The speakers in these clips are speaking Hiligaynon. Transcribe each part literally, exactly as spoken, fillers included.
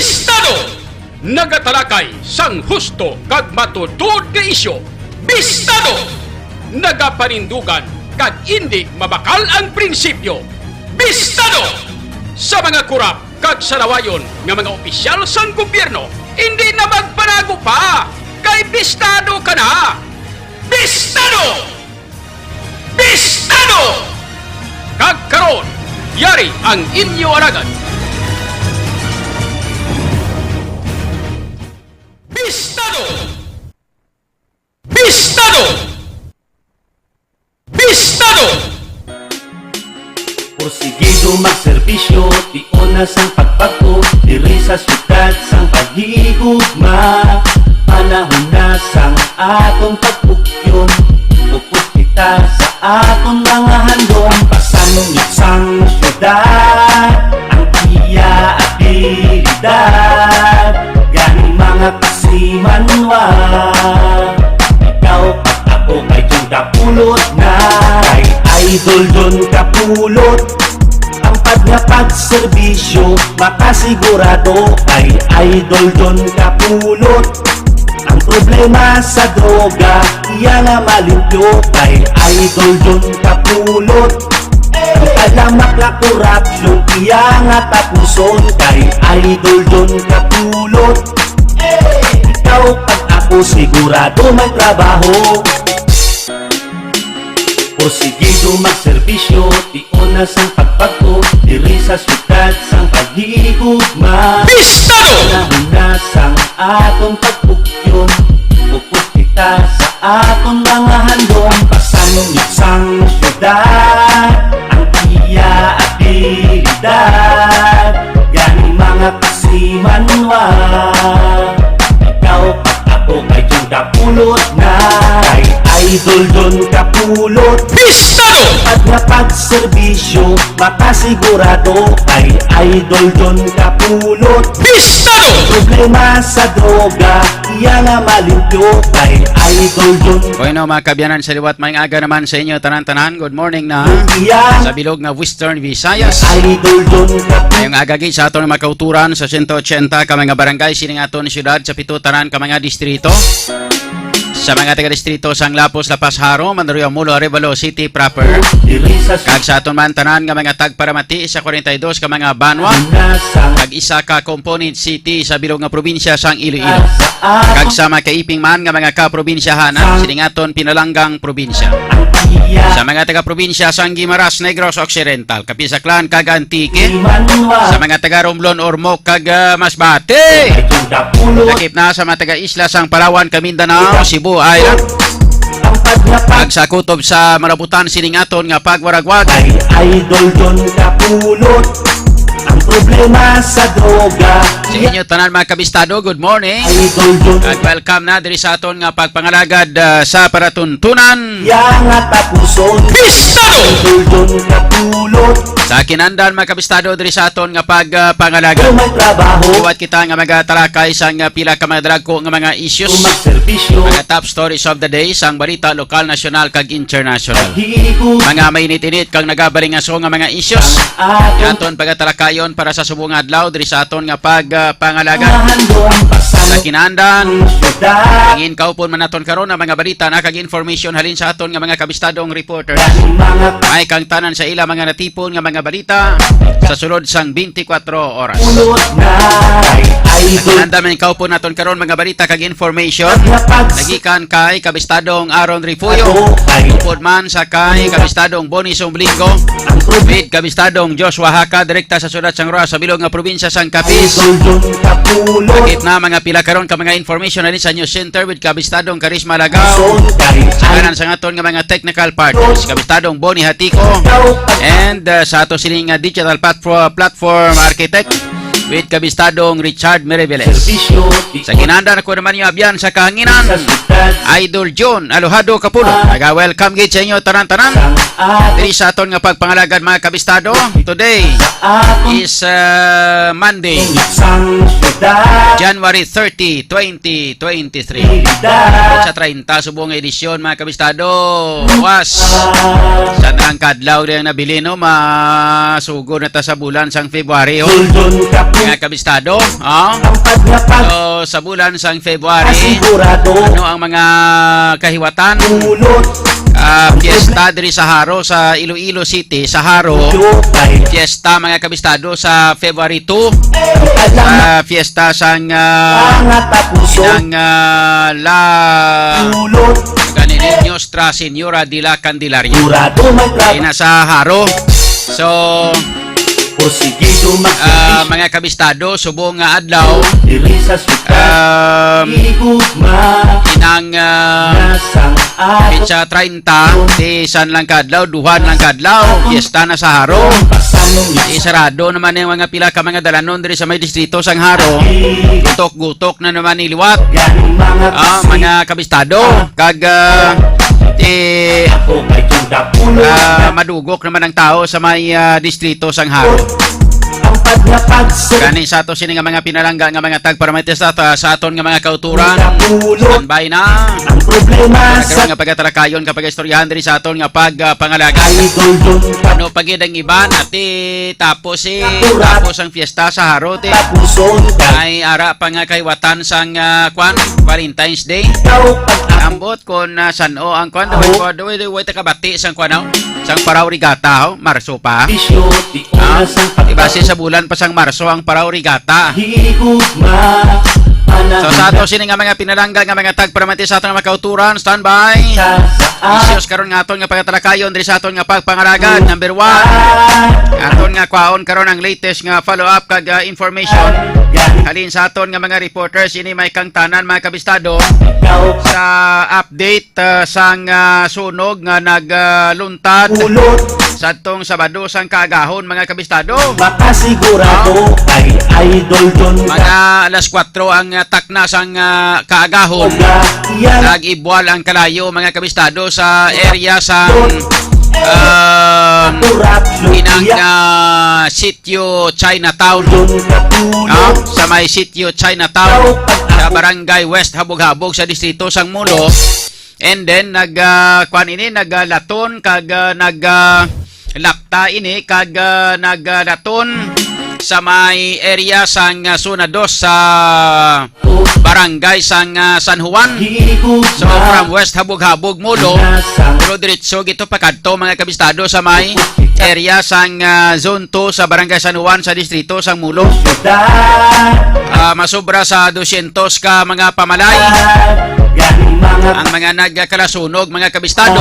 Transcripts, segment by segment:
Bistado! Nagatalakay sang husto kag matuod-tuod nga isyu. Bistado! Nagapanindugan kag indi mabakal ang prinsipyo. Bistado! Sa mga kurap kag salawayon nga mga opisyal sang gobyerno, indi na magpanago pa, kay bistado ka na! Bistado! Bistado! Kag karon, yari ang inyo alagad. Bistado! Bistado! Bistado! Porsigido magserbisyo, tion na sang pagpagto, diri sa siyudad sang paghigugma. Panahon na sang atong pagpukyom, focus kita sa aton mga handom. Pasangit sang siyudad ang iya abilidad, gani mga kasimanwa, ikaw kag ako kay John Kapulot na. Kay Idol John Kapulot, ang pad nga pagserbisyo makasigurado. Kay Idol John Kapulot, ang problema sa droga iya nga malimpyo. Kay Idol John Kapulot, ang talamak nga korupsyon iya nga tapuson. Kay Idol John Kapulot, ikaw kag ako sigurado may trabaho. Porsigido magserbisyo, tion na sang pagpagto, diri sa siyudad sang paghigugma. Bistado! Panahon na sang atong pagpukyom, focus kita sa aton mga handom. Pasangit sang siyudad ang iya abilidad, gani mga kasimanwa, ikaw kag ako kay John Kapulot na. Kay Idol John Kapulot, Bistado! Pad nga pagserbisyo makasigurado. Kay Idol John Kapulot, Bistado! Problema sa droga iya nga malimpyo. Kay Idol John. Bueno, mga kaabyanan sa liwat, maayong aga naman sa inyo tanan-tanan. Good morning na iya sa bilog nga Western Visayas. Idol John Kapulot. Maayong aga gid sa aton mga kauturan sa sento ochenta ka mga barangay sining aton siyudad, sa pito tanan ka mga distrito. Sa mga taga-distrito sang Lapuz, La Paz, Jaro, Mandaluyong, Molo, Arevalo City proper, kag sa aton man tanan nga mga tagparamati sa kwarenta y dos ka mga banwa, kag isa ka component city sa bilog nga probinsya sang Iloilo, kag sa makaiping man nga mga kaprobinsyahan sining aton pinalanggang probinsya. Sa mga taga-probinsya sang Guimaras, Negros Occidental, Capiz, Aklan, kag Antique, sa mga taga-Romblon, Ormoc, kag, ah, Masbate. Lakip na sa mga taga-isla sang Palawan, Kamindanao, Cebu Island, kag sa kutob sa malabutan sining aton nga pagwaragwag. Kay Idol John Kapulot, ang problema sa droga. Sa inyo tanan, mga kabistado, good morning. Idol John. Kag welcome na diri sa aton nga pagpangalagad, ah, sa paratuntunan. Iya nga tapuson. Bistado! Idol John Kapulot. Sa kinandan, mga kabistado, diri sa aton nga pag, ah, pangalagad. Kung may trabaho. Liwat kita nga magatalakay sang, ah, pila ka mga dagko nga mga issues. Kung magserbisyo. Mga top stories of the day sang balita lokal, nasyonal, kag international. Higo. Mga mainit-init kag nagabalingaso nga mga issues. Ang aton Aton pagatalakayon para sa subong nga adlaw diri sa aton nga pag, ah, pangalagad. Ang handom. Sa kinandan. Ang inkaupon man naton karon ang mga balita na kag information halin sa aton nga mga kabistadong reporters. May kang tanan sa ila mga natipon nga mga balita sa sulod sang twenty-four oras. Nandam ang kaupon naton karon mga balita kag information. Nagikan kay Kabistadong Aaron Refugio. Upod man sa kay Kabistadong Bonnie Sombligo. With Kabistadong Joshua Haka, direkta sa sulat sang Roa sa bilog nga probinsya sang Capiz. Bakit na mga pila karon ka mga information na sa News Center with Kabistadong Karisma Lagaw. Sa kanan sa aton nga mga technical partners, Kabistadong Bonnie Hatiko. And, uh, sa ato sining, uh, digital platform, platform architect with Kabistadong Richard Meriveles. Sa kinandan ako naman yung abyan sa kahanginan, Idol John Alojado Kapulo. Naga-welcome gid sa inyo tanan-tanan. Diri sa aton nga pagpangalagad, mga kabistado, today is uh, Monday, January thirty, twenty twenty-three. Sa treinta, subong nga edisyon, mga kabistado. Was, sa nang kadlaw rin nabilin, no? Masugod na ta sa bulan sang February, oh. Mga kabistado, oh. So, sa bulan sang February, ano ang mga kahiwatan? Ah, fiesta diri sa Jaro, sa Iloilo City, sa Jaro. Fiesta, mga kabistado, sa February two. Sa fiesta sang, ah, inang, ah, La Gani ni Nuestra Señora de la Candelaria. Ay na sa Jaro. So, ah, mga kabistado, subong nga adlaw, um, inang, ah, petsa treinta, ti san lang kadlaw, duha lang kadlaw, fiesta na sa Jaro. Isarado naman ang mga pila ka mga dalanon diri sa may distrito sang Jaro. Gutok-gutok na naman ni liwat. Ah, mga kabistado, kag, ah, ti, ah, madugok naman ang tao sa may, ah, distrito sang Jaro. Kani sa ato sini nga mga pinalangga nga mga tagparamati sa, sa aton nga mga kauturan. Standby na. Ang problema sa nga pagatalakayon, kapag istoryahan diri sa aton nga pag, ah, pangalagad. Ano pa gid ang iban? Ati, tapos si, tapos ang fiesta sa Jaro, ti. Ay ara pa nga kahiwatan sang, ah, kwan, Valentine's Day. Ambot kung, ah, san-o ang kwan, daw, daw, daw, daw, way takabati sang kwan, oh. Sang Paraw Regatta, oh, Marso pa. Ah, di ba, si sa bulan pa sang Marso ang Paraw Regatta. So, sa ato sini nga mga pinalangga nga mga tagparamati sa aton nga mga kauturan, standby. Issues karon nga aton nga pagatalakayon diri sa aton nga pagpangalagad. Number one, aton nga kwaon karon ang latest nga follow-up kag, ah, information. Halin sa aton nga mga reporters, ini may kangtanan, mga kabistado, sa update, ah, sang, ah, sunog nga nagluntad sa atong Sabado sang kaagahon, mga kabistado. Makasigurado kay Idol Don. Mga alas kwatro ang, ah, takna sang, ah, kaagahon. Nag-ibwal ang kalayo, mga kabistado, sa area sang, ah, inang, ah, Sitio Chinatown. Ah, sa may Sitio Chinatown, sa Barangay West Habog-Habog, sa distrito sang Molo. And then, nag, ah, kwan ini, naglaton kag, ah, nag, ah, lapta ini kag, ah, naglaton sa may area sang, ah, Zona Dos sa barangay sang, ah, San Juan. So, from West Habog-Habog, Molo, pero diretso gito pakadto, mga kabistado, sa may area sang, ah, Zone Two sa barangay San Juan sa distrito sang Molo. Ah, masobra sa dosyentos ka mga pamalay ang mga nagkalasunog, mga kabistado.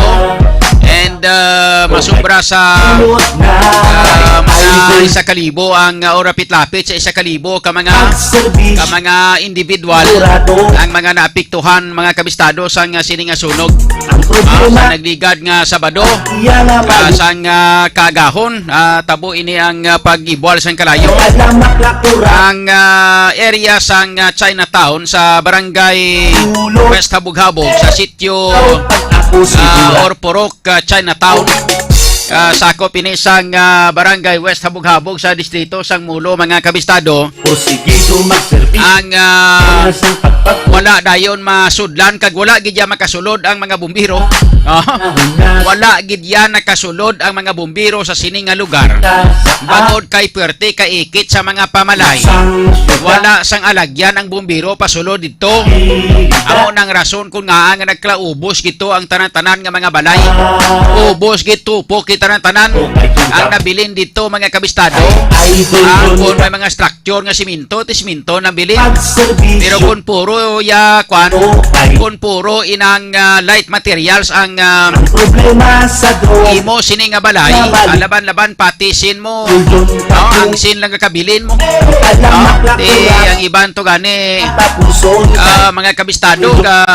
And, ah, masobra sa, ah, mga isa ka libo ang, ah, o rapit-lapit sa isa ka libo ka mga, ka mga individual ang mga naapektuhan, mga kabistado, sa nga sini nga sunog. Ah, sa nagligad nga Sabado, ah, sang, ah, kaagahon, ah, tabo ini ang, ah, pag-ibwal sang kalayo. Ang, ah, area sang, ah, Chinatown sa barangay West Habog-Habog sa sitio, ah, Orporok, ah, Chinatown. Ah, sakop ini sang, ah, barangay West Habog-Habog sa distrito sang Molo, mga kabistado. Porsigido magserbi. Ang, ah, wala dayon masudlan kag wala gid ya makasulod ang mga bumbiro. Ah, wala gid ya nakasulod ang mga bumbiro sa sini nga lugar. Bangod kay puwerte ka ikit sa mga pamalay, wala sang alagyan ang bumbiro pasulod didto. Amo nang rason kung ngaa nga nagkalaubos gito ang tanan-tanan nga mga balay. Ubos gid tupok gid tanan-tanan ang nabilin dito, mga kabistado. Ah, kung may mga structure nga simento, ti simento nabilin. Pero kung puro ya kwan, kung puro inang, ah, light materials ang, ah, imo sini nga balay, ah, laban-laban pati sin mo. Oh, ang sin lang kakabilin mo. Oh, di ang iban to gani, ah, mga kabistado, ka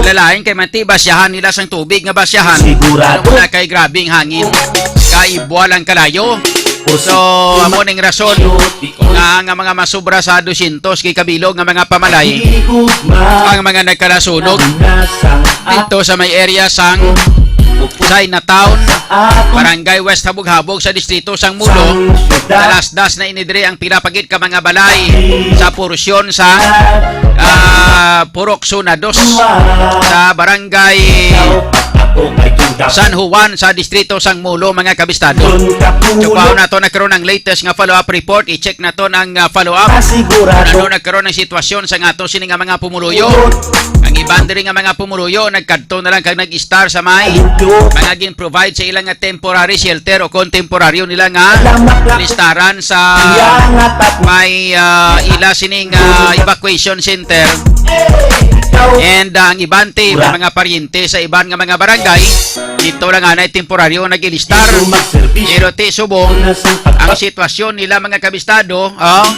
lalain kay mati basyahan nila sang tubig nga basyahan. Sigurado. Ano na kay grabing hangin. Kaibwal ang kalayo. So, amo ning rason nga, nga mga masubra sa dosyentos kay kabilog nga mga pamalay ang mga nagkalasunog dito sa may area sang Chinatown, Barangay West Habog-Habog sa distrito sang Mulo. Dalasdas na ini diri ang pila pa gid ka mga balay sa porsyon sa, ah, Purok Zona Dos sa Barangay San Juan sa distrito sang Mulo, mga kabistado. Tsupaon nato na karon ang latest nga follow-up report. I-check nato ang, ah, follow-up. Kung ano nagkaroon ang sitwasyon sa ato sini nga mga pumuluyo. Ang iban diri nga mga pumuluyo nagkadto na lang kag nag-istar sa may mga gin-provide sa ilang nga temporary shelter o kon temporaryo nila nga listaran sa may, ah, ila sining, ah, evacuation center. And, ah, ang iban ti may mga paryente sa iban nga mga barangay, dito lang anay temporaryo nag-ilistar. Pero ti subong ang sitwasyon nila, mga kabistado, oh,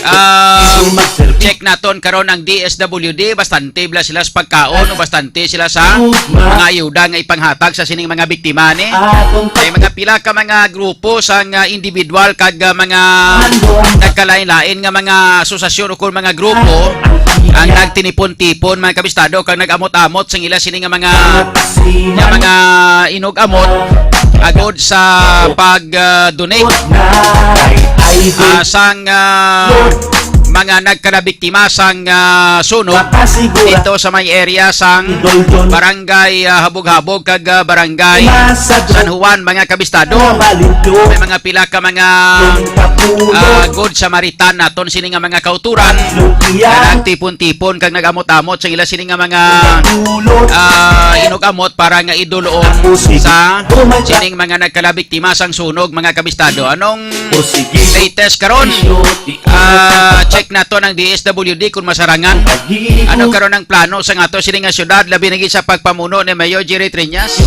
ah, check naton karon ang D S W D, bastante bala sila sa pagkaon o bastante sila sa mga ayuda nga ipanghatag sa sining mga biktima ni. May mga pila ka mga grupo sa nga individual kag, ah, mga nagkalain-lain nga mga asosasyon o kung mga grupo ang nagtinipon-tipon, mga kabistado, kag nag-amot-amot sa ila sini nga mga, nga mga inog-amot agod sa pag, ah, donate, ah, sang, ah, mga nagkanabiktima sang, ah, sunog dito sa may area sang Barangay, ah, Habog-Habog kag, ah, Barangay San Juan, mga kabistado. May mga pila ka mga, ah, Good Samaritan naton sini nga mga kauturan nga nagtipon-tipon kag nag-amot-amot sa ila sini nga mga, ah, inog-amot para nga idulon sa sining mga nagkalabiktima sang sunog, mga kabistado. Anong latest karon? Ah, check nato ng D S W D kung masarangan. Ano karon ang plano sa ato sini nga syudad, labi na gid sa pagpamuno ni Mayor Jerry Treñas?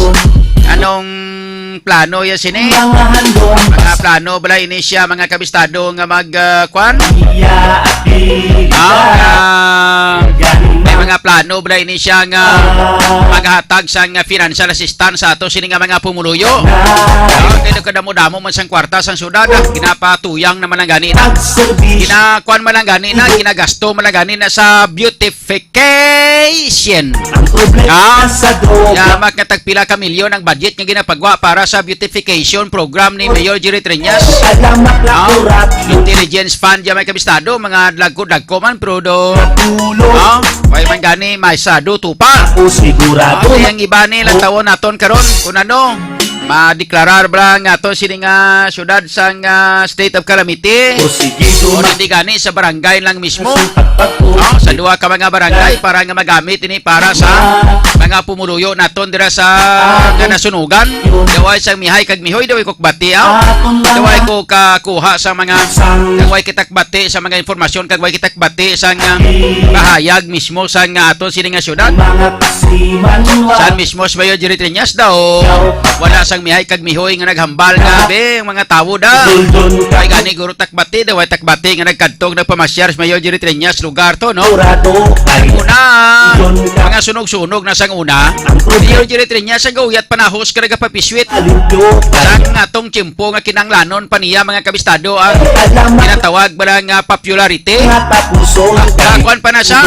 Anong plano ya sini? Mga plano bala ini siya, mga kabistado, nga mag, ah, kwan? Ah, ah, may mga plano bala ini siya nga maghatag sang financial assistance sa ato sini nga mga pumuluyo. Ah, kay nagkadamo-damo man sang kwarta sang syudad, ah, ginapatuyang naman lang gani na. Ginakuan man lang gani na, ginagasto man lang gani na sa beautification. Ah, yamak nga tagpila ka milyon ang budget nga ginapagwa para sa beautification program ni Mayor Jerry Treñas. Ah, intelligence fund ya, mga kabistado, mga dagko-dagko man, pero do, ah, way man gani, may sado tupa. Ah, ang iba ni lang tawon naton karon kung ano, madeklarar ba nga to sini nga syudad sang, ah, state of calamity? O hindi gani sa barangay lang mismo? Oh, sa duha ka mga barangay para nga magamit ini para sa mga pumuluyo naton dira sa nga nasunugan. Daway sang mihay kag mihoy, daway ko kabati, ah. Daway ko kakuha sa mga, daway kita kabati sa mga impormasyon kag way kita kabati sa nga kahayag mismo sa nga aton sini nga syudad. San mismo si Mayor Jerry Treñas daw, wala sang mihay kag mihoy nga naghambal nga, be, ang mga tawo da. Ay gani guro takbati daw, ay takbati nga nagkadto, nagpamasyar si Mayor Jerry Treñas lugar to, no? Una, mga sunog-sunog na sang una, Mayor Jerry Treñas ang gauyat panahos ka nagapapiswit sang atong tiyempo nga kinanglanon pa niya, mga kabistado, ang ginatawag ba nga popularity. Kakuan pa na siya.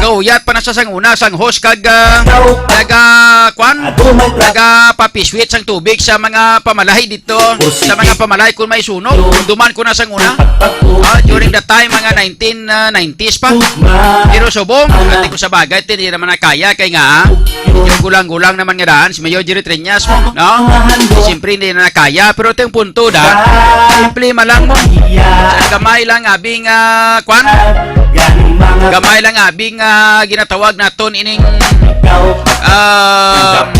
Gauyat pa na siya sang una, sang host kag, ah, naga, kuan? Naga papiswit sang tubig sa mga pamalay dito, sa mga pamalay kung may sunog. Duman ko na sang una. Ah, during the time, mga nineteen nineties pa. Pero subong, ati ko sa bagay, ti, di naman na kaya, kay nga, ah, yung gulang-gulang naman nga daan, si Mayor Jerry Treñas, no? Siyempre, hindi na kaya, pero ito yung punto, da. Simple man lang mo. Sa gamay lang, abi nga, kwan? Gamay lang, abi nga ginatawag naton ining, ah,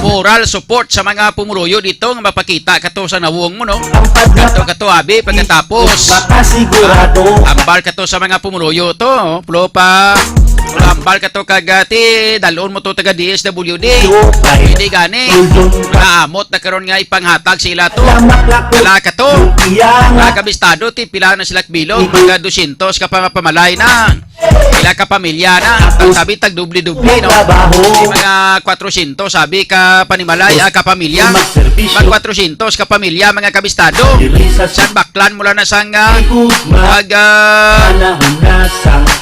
moral support sa mga pumuluyo dito nga mapakita kato sa nawong mo, no? Kato, kato, abi, pagkatapos, ah, ambal kato sa mga pumuluyo to, oh. Pulo pa, ambal ka to kag, ah, ti, dalon mo to taga D S W D. Hindi gani. Naamot na karon nga ipanghatag sa ila to. Wala ka to. Mga kabistado, ti, pila na sila bilog? Mga dosyentos ka pa nga pamalay na. Pila ka pamilya na. Ang sabi, tag doble-doble, no? May mga kwatrosyentos, sabi, ka panimalay, ah, ka pamilya. Mag kwatrosyentos ka pamilya, mga kabistado. San baklan mula na sang, ah, pag, ah,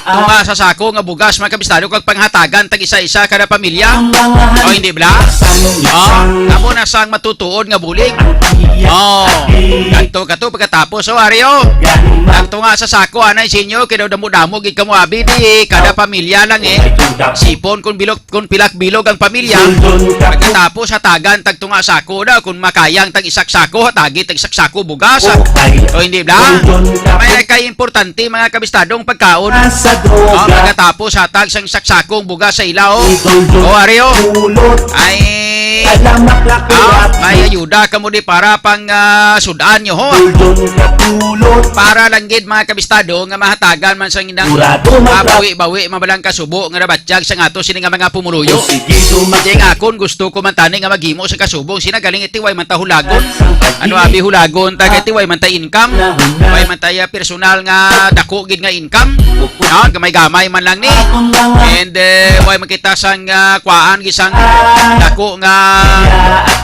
tunga sa sako nga bugas, mga kabistado, kag panghatagan tag isa-isa kada pamilya. O, hindi bala? O, amo na sang matutuod nga bulig. O, kadto ka to pagkatapos, o, ari, o. Ang tunga sa sako, anay sa inyo, kay daw damo-damo gid kamo abi, di kada pamilya lang, eh. Sipon kung bilog, kung pilak bilog ang pamilya. Pagkatapos, hatagan tag tunga sako daw, kung makayang tag isak sako, hatagi tag isak sako bugas. O, hindi bala? May kay importante, mga kabistadong pagkaon. O, pagkatapos, hatag sang isak sakong bugas sa ila, o. O, ari, o. Ay, ah, may ayuda kamo di para pang, ah, sud-an nyo, ho. Para lang gid, mga kabistado, nga mahatagan man sang inang, ah, bawi-bawi, mabalang kasubo nga nabatyag sa ato sini nga mga pumuluyo. Sige, nga akon, gusto ko man tani nga maghimo sa kasubo, sina galing iti way man ta hulagon. Ano abi hulagon ta, kay iti way man ta income, way man ta, ah, personal nga dako gid nga income. No, gamay-gamay man lang ni. And, eh, way man kita sang, ah, kuan, gisang dako nga,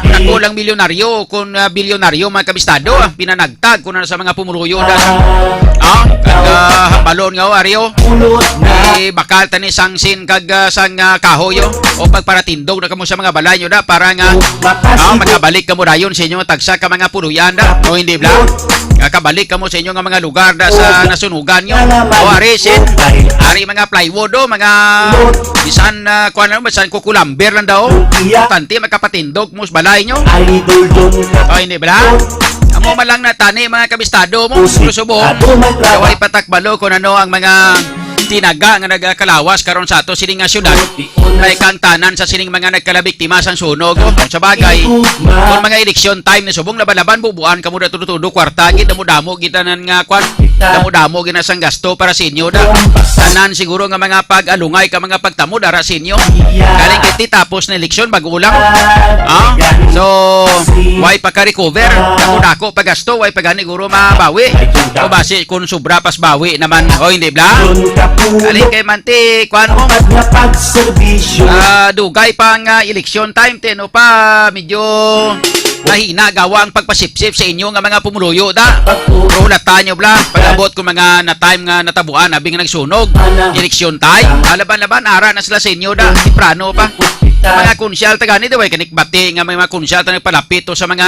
dako lang milyonaryo, kun, ah, bilyonaryo, mga kabistado, ah, pinanagtag ko na sa mga pumuluyo na sa, ah, kag, ah, hambalon nga, o, ari, o. Eh, bakal tani sang sin kag, ah, sang, ah, kahoy, o. O pagparatindog na kamo sa mga balay nyo da para nga, ah, makabalik kamo dayon sa inyo tagsa ka mga puluyan da. O, hindi bala? Makabalik kamo sa inyo nga mga lugar da sa nasunugan nyo. O, ari, sin, ari mga plywood, o, mga bisan, ah, kuan, ano, bisan kukulamber lang daw. Importante makapatindog mo sa balay nyo. O, hindi bala? Amo man lang na tani, mga kabistado mo, subong. Kaway patakbalo kung ano ang mga tinaga nga nagakalawas karon sa ato sining nga syudad. May kang tanan sa sining mga nagkalabiktima sang sunog, o. Sa bagay, kung mga eleksyon time ni subong, laban-laban, bubuan kamo da tudo-tudo kwarta, gid damo-damo gid tanan nga kwan, damo-damo gid na sang gasto para sa inyo da. Tanan siguro nga mga pag-alungay ka mga pagtamo dara sa inyo. Galing kay ti tapos na eleksyon, bago lang. Ah? So, way pa ka-recover, dako-dako pa gasto, way pa gani guro mabawi. O basi kung sobra pas bawi naman, o hindi bala? Galing kay manti, kuan mo. Ah, dugay pa nga election time, ti, no pa, medyo mahina gawa ang pagpasipsip sa inyo nga mga pumuluyo da. Pero hulata nyo bala, pag-abot ko mga na time nga natabuan, abi nga nagsunog, election time, alaban-laban, ara na sila sa inyo da, temprano pa. Mga konsyal ta gani, di ba, kanikbati nga may mga konsyal ta nagpalapit to sa mga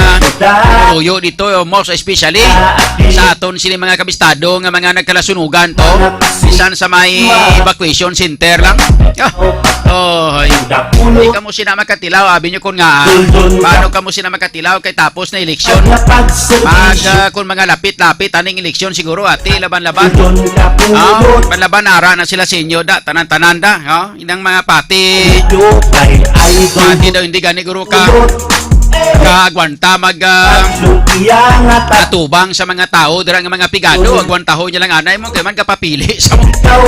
pumuluyo dito, most especially sa aton sini mga kabistado nga mga nagkalasunugan to, bisan sa may evacuation center lang. Ah, oh, ay. Di kamo sina makatilaw, abi nyo kun nga, ah, paano kamo sina makatilaw kay tapos na eleksyon? Mag, ah, kung mga lapit-lapit aning eleksyon siguro, ati, laban-laban. Ah, laban-laban, ara na sila sa inyo da, tanan-tanan da, oh, inang mga pati. Pati daw, hindi gani guro ka kaagwanta mag, ah, atubang sa mga tao dira nga mga pigado. Agwantahon niya lang anay mo kay man kapapili sa mo.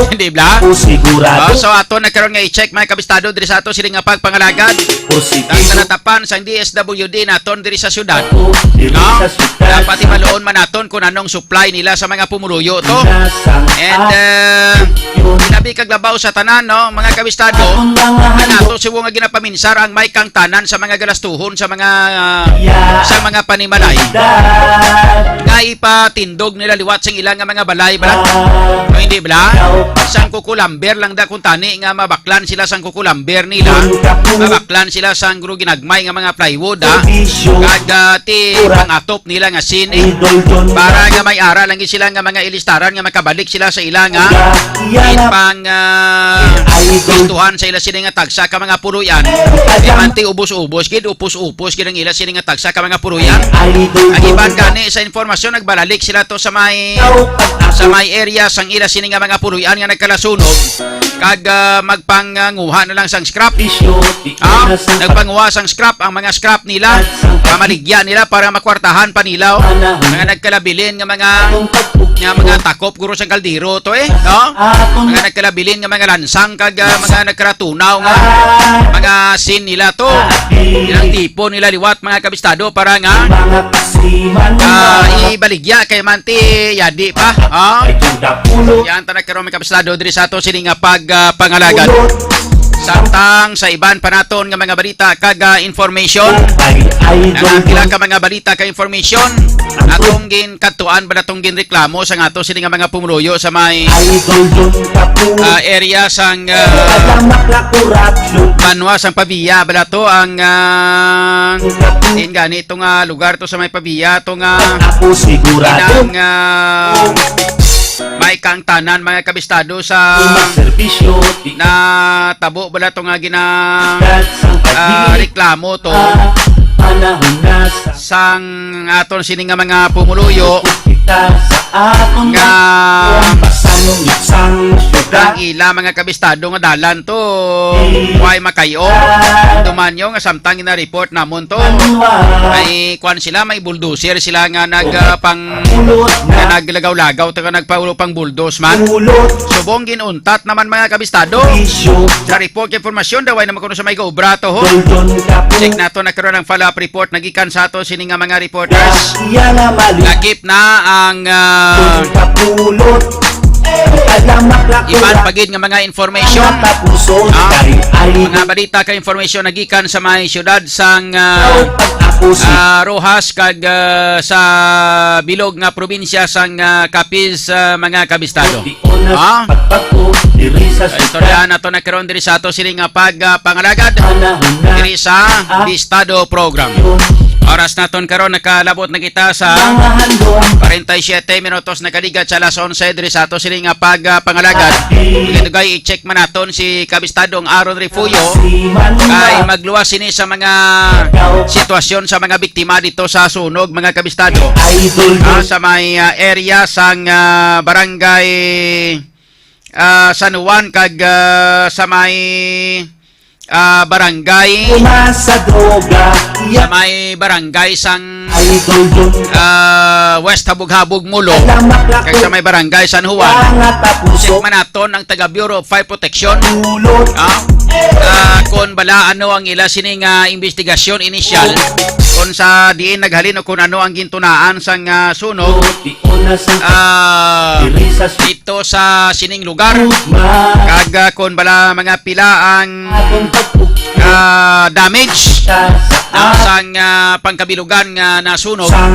Hindi bala? O, sigurado. Oh, so ato na karon nga i-check, mga kabistado, diri sa ato sini nga pagpangalagad. Ang kanatapan sang D S W D naton diri sa syudad. No? Dapat ibaluon man naton kung anong supply nila sa mga pumuluyo to. And, uh, labi kag labaw sa tanan, no, mga kabistado, ang ato sibo nga ginapaminsar ang may kangtanan sa mga galastuhon sa mga, uh, sa mga panimalay nga ipatindog nila liwat sing ila nga mga balay, bala? O hindi, bala? Sang kukulamber lang da kung tani nga mabaklan sila sang kukulamber nila, mabaklan sila sang guro ginagmay nga mga plywood, ha? Kag, ah, ti pangatop nila nga sini para nga may ara lang gid sila nga mga ilistaran nga makabalik sila sa ila nga pang, ah, gustuhan sa ila sini nga tagsa ka mga puloy-an. Kay man ti ubos-ubos gid, upos-upos gid ang ila sini nga tagsa ka mga puloy-an. Ang iban gani sa informasyon, nagbalalik sila to sa may, sa may area sang ila sini nga mga puloy-an nga nagkalasunog, kag, ah, magpanguha na lang sang scrap. Ah, nagpanguha sang scrap, ang mga scrap nila, pamaligya nila para makwartahan pa nila, oh. Mga nagkalabilin nga mga, nga mga takop guro sang kaldero to, eh, no? Mga nagkalabilin nga mga lansang kag, ah, mga nagkaratunaw nga mga sin nila to. Ilang tipo nila liwat, mga kabistado, para nga, ah, ibaligya kay man ti yadi pa, ha? Yan ta na karon, mga kabistado, diri sa ato sini nga pag, ah, pangalagad. Samtang sa iban pa naton nga mga balita kag, ah, information, Ay, idol, nangangila ka mga balita ka information, atong ginkadtuan ba natong ginreklamo sa ato sini nga mga pumuluyo sa may, idol, Don Kapu. Ah, area sang, ah, Alamak na korupsyon. Banwa sang Pavia ba nato ang, ah, Kapu. Din gani ito nga lugar to sa may Pavia to nga Ako sigurado. Inang, ah, may kaangtanan, mga kabistado, sa Ilang serbisyo, di natabo bala to nga gina, Dahil sang ah, pag-ibig, reklamo to ah, panahon na sa sang aton sini nga mga pumuluyo kita sa aton nga mga pasanong isang syudad. Ang ila mga kabistado nga dalan to, way makayo. Dumanyo nga samtang gina-report namon to. Ay, kwan sila, may bulldozer sila nga nag, ah, pang, nga naglagaw-lagaw, taga nagpaulo pang bulldoze man. Subong ginuntat naman, mga kabistado. Sa report, informasyon daw, ay naman kuno sa may gaobra to, ho. Check nato na karon ang follow-up report nagikan sa ato sini nga mga reporters. Lakip na ang, ah, iban pagid nga mga information. Ah, mga balita ka information nagikan sa may siyudad sang, ah, ah, Roxas kag, ah, sa bilog nga probinsya sang, ah, Capiz, ah, mga kabistado. Ah? Istorya nato na karon diri sa ato sini nga pag, ah, pangalagad diri sa Bistado Program. Oras naton karon, nakalabot na kita sa forty-seven minutos, nakaligad sa alas onse diri sa ato sini nga pag, ah, pangalagad. Dugay-dugay i-check man naton si Kabistadong Aaron Refugio kay magluwas sini sa mga sitwasyon sa mga biktima dito sa sunog, mga kabistado. Idol, ah, sa may, ah, area sang, ah, barangay, ah, San Juan kag, ah, sa may, ah, barangay, Uma sa droga, sa iya, may barangay sang, Idol, Don. Ah, West Habog-Habog, Mulo, Alamak na kag sa may barangay San Juan. Mga tapuso. Check man naton ang taga Bureau of Fire Protection. Kulot. Ah, ah, kung bala ano ang ila sini nga investigasyon inisyal, kung sa diin naghalin o kung ano ang gintunaan sang, ah, sunog, ah, dito sa sining lugar. Kag, ah, kung bala mga pila ang, ah, damage, ah, sang, ah, pangkabilugan nga nasunog sa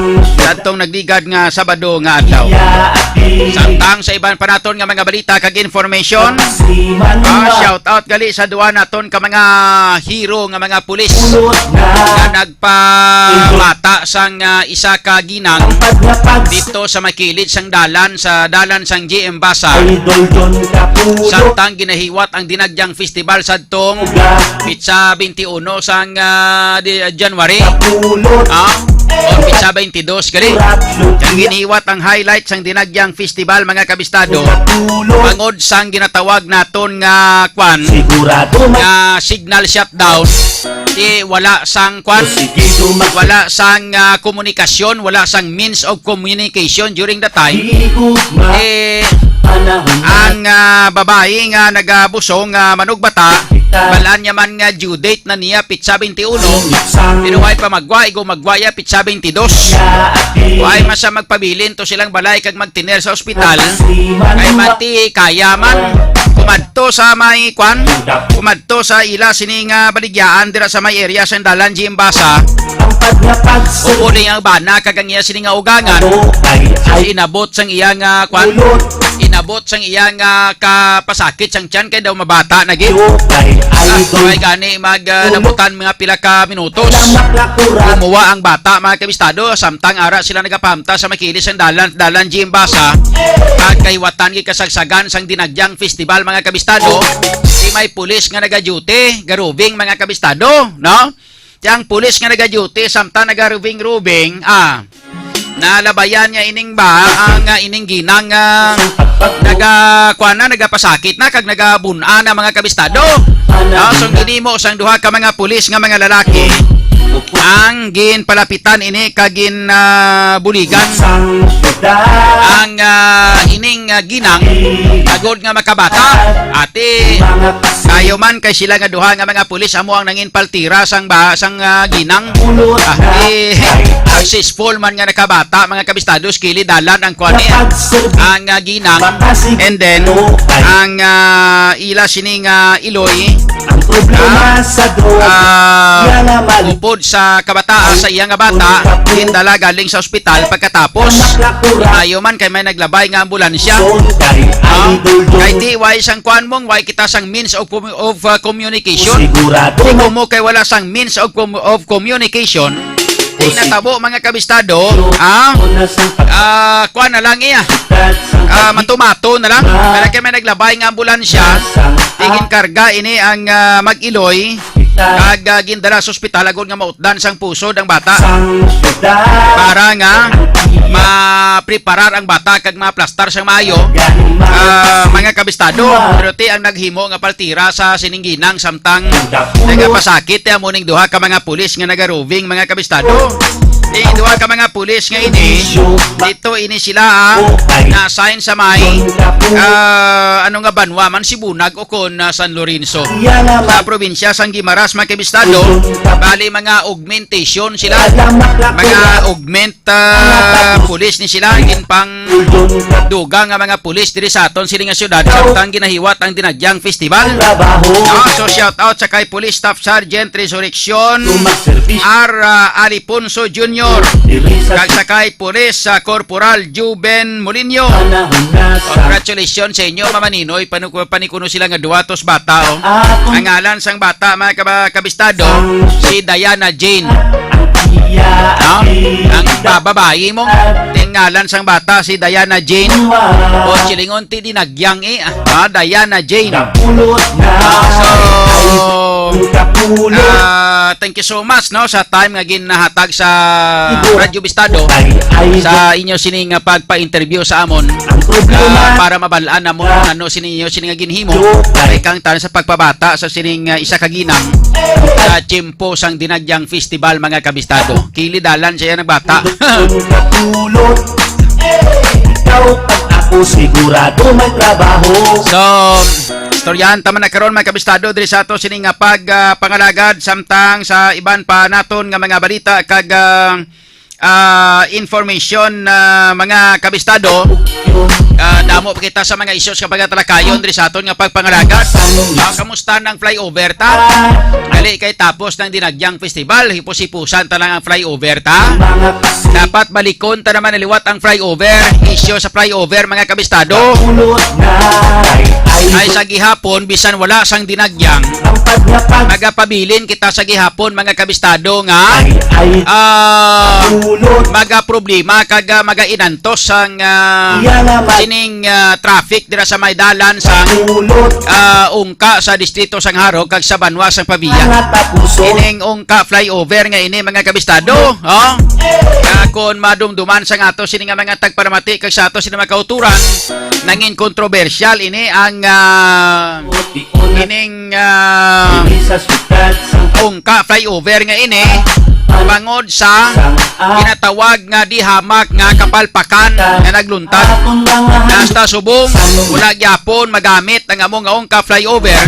atong nagligad nga Sabado nga adlaw. Samtang sa iban pa naton nga mga balita kag information, ah, shout out gali sa duwa naton ka mga hero nga mga pulis nga nagpabata sang, ah, isa ka ginang dito sa may kilid sang dalan, sa dalan sang G M Basa. Idol, Don Kapulo. Samtang ginahiwat ang Dinagyang Festival sadtong pitsa twenty-one sang, ah, di, January. Kapulo. Ah, o pitsa twenty-two gali. Ang ginahiwat ang highlight sang Dinagyang Festival, mga kabistado. Kapulo. Bangod sang ginatawag naton nga kwan, sigurado, nga signal shutdown, di wala sang kwan, sige, dumas-, wala sang, ah, komunikasyon, wala sang means of communication during the time. Di ko ma-, eh, panahon na ang, ah, babayi nga nagabusong, ah, manugbata, balaan niya man nga due date na niya pitsa twenty-one, pero way pa magwa, igo magwa ya pitsa twenty-two. Way man sa magpabilin to silang balay kag magtiner sa ospital. Kay manti, kaya man. Kumadto sa may kwan, kumadto sa ila sini nga baligyaan dira sa may area sa dalan G M Basa. Ubo ni ang bana kag ang iya sini nga ugangan. So, inabot sang iya nga kwan, inabot sang iya nga kapasakit sang tiyan kay daw mabata na gid. Ah, way gani mag, ah, nabutan mga pila ka minutos. Gumuwa ang bata, mga kabistado, samtang ara sila nagapahamta sa may kilid sang dalan, dalan G M Basa. Kag kahiwatan gid kasagsagan sang Dinagyang Festival, mga kabistado. Di may pulis nga naga-duty, garubing, mga kabistado, no? Ti ang pulis nga naga-duty, samtang nagarubing-rubing, ah, nalabayan niya ining ba, ang, ah, ining ginang, ah, naga, kuwan na, nagapasakit na, kag nagabun-an na, mga kabistado. Ah, so, ginhimo sang duha ka mga pulis nga mga lalaki ang ginpalapitan ini kag gin, ah, buligan. ang, ah, ining, ah, ginang agod nga makabata. Ati, kayo man kay sila nga duha nga mga pulis amo ang nangin paltira sang ba, sang, ah, ginang. Ati, successful man nga nakabata, mga kabistados, kili dalan ang kuan niya, ang, ah, ginang. And then, ang, ah, ila sini nga iloy, ah, ah, upod sa kabataan sa iya nga bata, gindala galing sa ospital pagkatapos. Ayo man kay may naglabay nga ambulansya. Ah, kay di way sang kuan mong, way kita sang means of com-, of, uh, communication. Siguro mo kay wala sang means of com-, of communication. Di natabo, mga kabistado, ah, ah, kuan na lang iya. Ah, matumato na lang. Kaya kay may naglabay nga ambulansya, tingin karga ini ang, ah, mag-iloy. Kag, ah, gindala sa ospital agod nga mautdan sang pusod ang bata para nga mapreparar ang bata kag maplastar sang maayo, ah, mga kabistado. Pero ti ang naghimo nga paltira sa sining ginang samtang nagapasakit ti amo ning duha ka mga pulis nga nagaroving, mga kabistado. Ti duha ka mga pulis nga ini, dito ini sila, ah, na-assign sa may, ah, ano nga banwa man, Sibunag o kon, ah, San Lorenzo, sa probinsya sang Guimaras, mga kabistado. Bali, mga augmentation sila, mga augment, ah, pulis ni sila, ginpang dugang nga mga pulis diri sa aton sini nga syudad, samtang ginahiwat ang Dinagyang Festival. Ah, so, shout out sa kay Police Staff Sergeant Resurrection R, ah, Aliponso Junior, kag sa kay Police, ah, Corporal Juben Molinho. Congratulations sa inyo, Mama Ninoy. Panu-, panikuno sila nga duha tos bata, oh. Ang ngalan sang bata, mga kaba-, kabistado, si Diana Jane. No? Ang babayi mo, ang ngalan sang bata, si Diana Jane. O, silingon ti Dinagyang, eh. Ah, Diana Jane. Ah, so, ah, thank you so much, no, sa time nga ginahatag sa Radyo Bistado sa inyo sini nga pagpa-interview sa amon, ah, para mabal-an namon ano sini inyo sini nga ginhimo. Kay kang tan sa pagpabata sa sining, ah, isa ka ginang sa tiyempo sang Dinagyang Festival, mga kabistado. Kili dalan siya nagbata. Ikaw kag ako sigurado may trabaho. So, istoryahan ta man na karon, mga kabistado, diri sa ato sini nga pag, ah, pangalagad samtang sa iban pa naton nga mga balita kag, ah, ah, information, ah, mga kabistado. Ah, damo pa kita sa mga issues nga pagatalakayon diri sa aton nga pagpangalagad. Ah, kamusta nang flyover ta? Dali kay tapos ng Dinagyang Festival, hipos-hipusan ta lang ang flyover ta. Dapat balikon ta naman na liwat ang flyover, isyu sa flyover, mga kabistado. Ay sa gihapon, bisan wala sang Dinagyang, magapabilin kita sa gihapon, mga kabistado, nga, ah, magaproblema kag, ah, magainantos sang, ah, sining, ah, traffic dira sa may dalan sa, ah, ungka sa distrito sang Jaro kag sa banwa sang Pavia. Ining ungka flyover nga ini, mga kabistado, oh. Ah, kon madumduman sang ato sini nga mga tagparamati kag sa ato sini mga kauturan, nangin kontrobersyal ini ang, ah, ining, ah, ungka flyover nga ini bangod sa ginatawag nga di hamak nga kapalpakan nga nagluntad. Hasta subong wala gyapon magamit ang amo nga ungka flyover,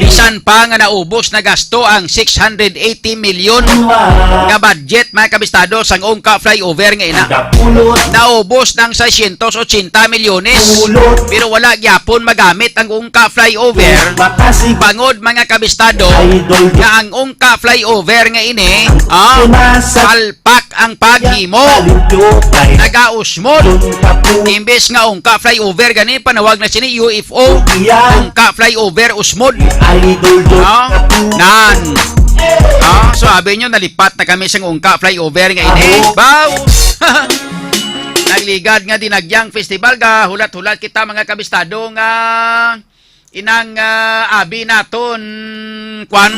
bisan pa nga naubos na gasto ang six hundred eighty million nga budget, mga kabistado, sang ungka flyover nga ina. Naubos ng seiscientos ochenta milyones, pero wala gyapon magamit ang ungka flyover. Bangod, mga kabistado, nga ang ungka flyover nga ini, ah, palpak ang paghimo. Nagausmod. Imbes nga ungka flyover gani, panawag na sini U F O. Ungka flyover usmod. Ah, nan. Ah, so abi nyo, nalipat na kami sa ungka flyover nga ini. Baw! Nagligad nga Dinagyang Festival, ga hulat-hulat kita, mga kabistado, nga inang, ah, abi naton, kwan,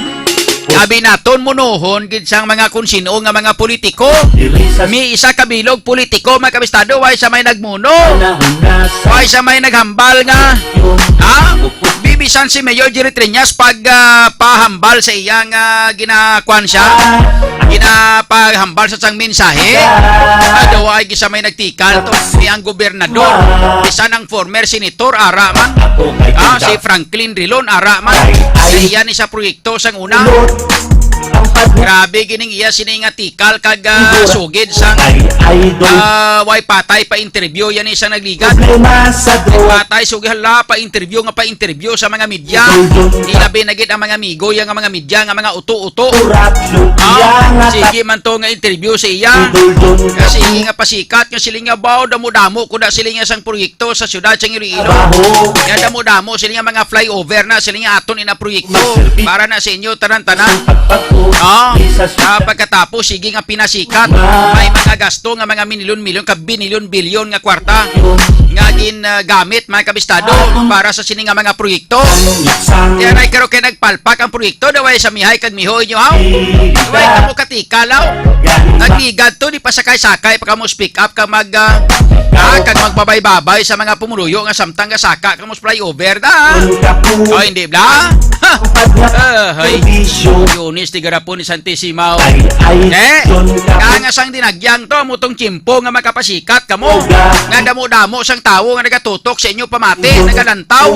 abi naton munohon gid sang mga kung sino nga mga politiko. Mi isa ka bilog politiko, mga kabistado, way sa may nagmuno. Way sa may naghambal nga, ha? Bisan si Mayor Jerry Treñas pag, ah, pahambal sa iyang, ah, ginakuan siya, ginapahambal sa sang mensahe, ah, daw ay gisa may nagtikal to ni ang gobernador, bisan ang former senator, ara man, ah, si Franklin Drilon, ara man, sa iya ni sa proyekto sang una. Grabe gining iya sini nga tikal kag, ah, sugid sang, ah, way patay pa interview yan isang nagligad. Patay, sugid, hala, pa interview nga pa interview sa mga media. Ilabi na gid ang mga amigo, yang mga media, nga mga uto-uto. Ah, sige man to nga interview sa iya. Nga sige nga pasikat, nga sila nga, "Baw, damo-damo ko na sila nga sang proyekto sa siyudad sa Iloilo. Nga damo-damo sila nga mga flyover na, sila nga aton ina proyekto para na sa inyo tanan-tanan." Ah, ah, pagkatapos, sige nga pinasikat, may mga gasto nga mga minilyon-milyon ka binilyon-bilyon nga kwarta nga gin, ah, gamit, mga kabistado, para sa sini nga mga proyekto. Kaya na, karo kay nagpalpak ang proyekto, daway sa mihay kag miho inyo, haw? Daway kamo katikalaw. Nagligad to, di pa sakay-sakay pa kamo speak up ka mag, ah, ah, kag magbabay-babay sa mga pumuluyo nga samtang gasaka kamo sa flyover na. O, hindi bla? Ha? Ah, hay. Yunis, tigarapon ni Santisimaw. Eh, kaya nga sang dinagyang to, amo tong tiyempo nga makapasikat kamo. Nga damo-damo sang tawo nga nagatutok sa inyo pamati, nagalantaw.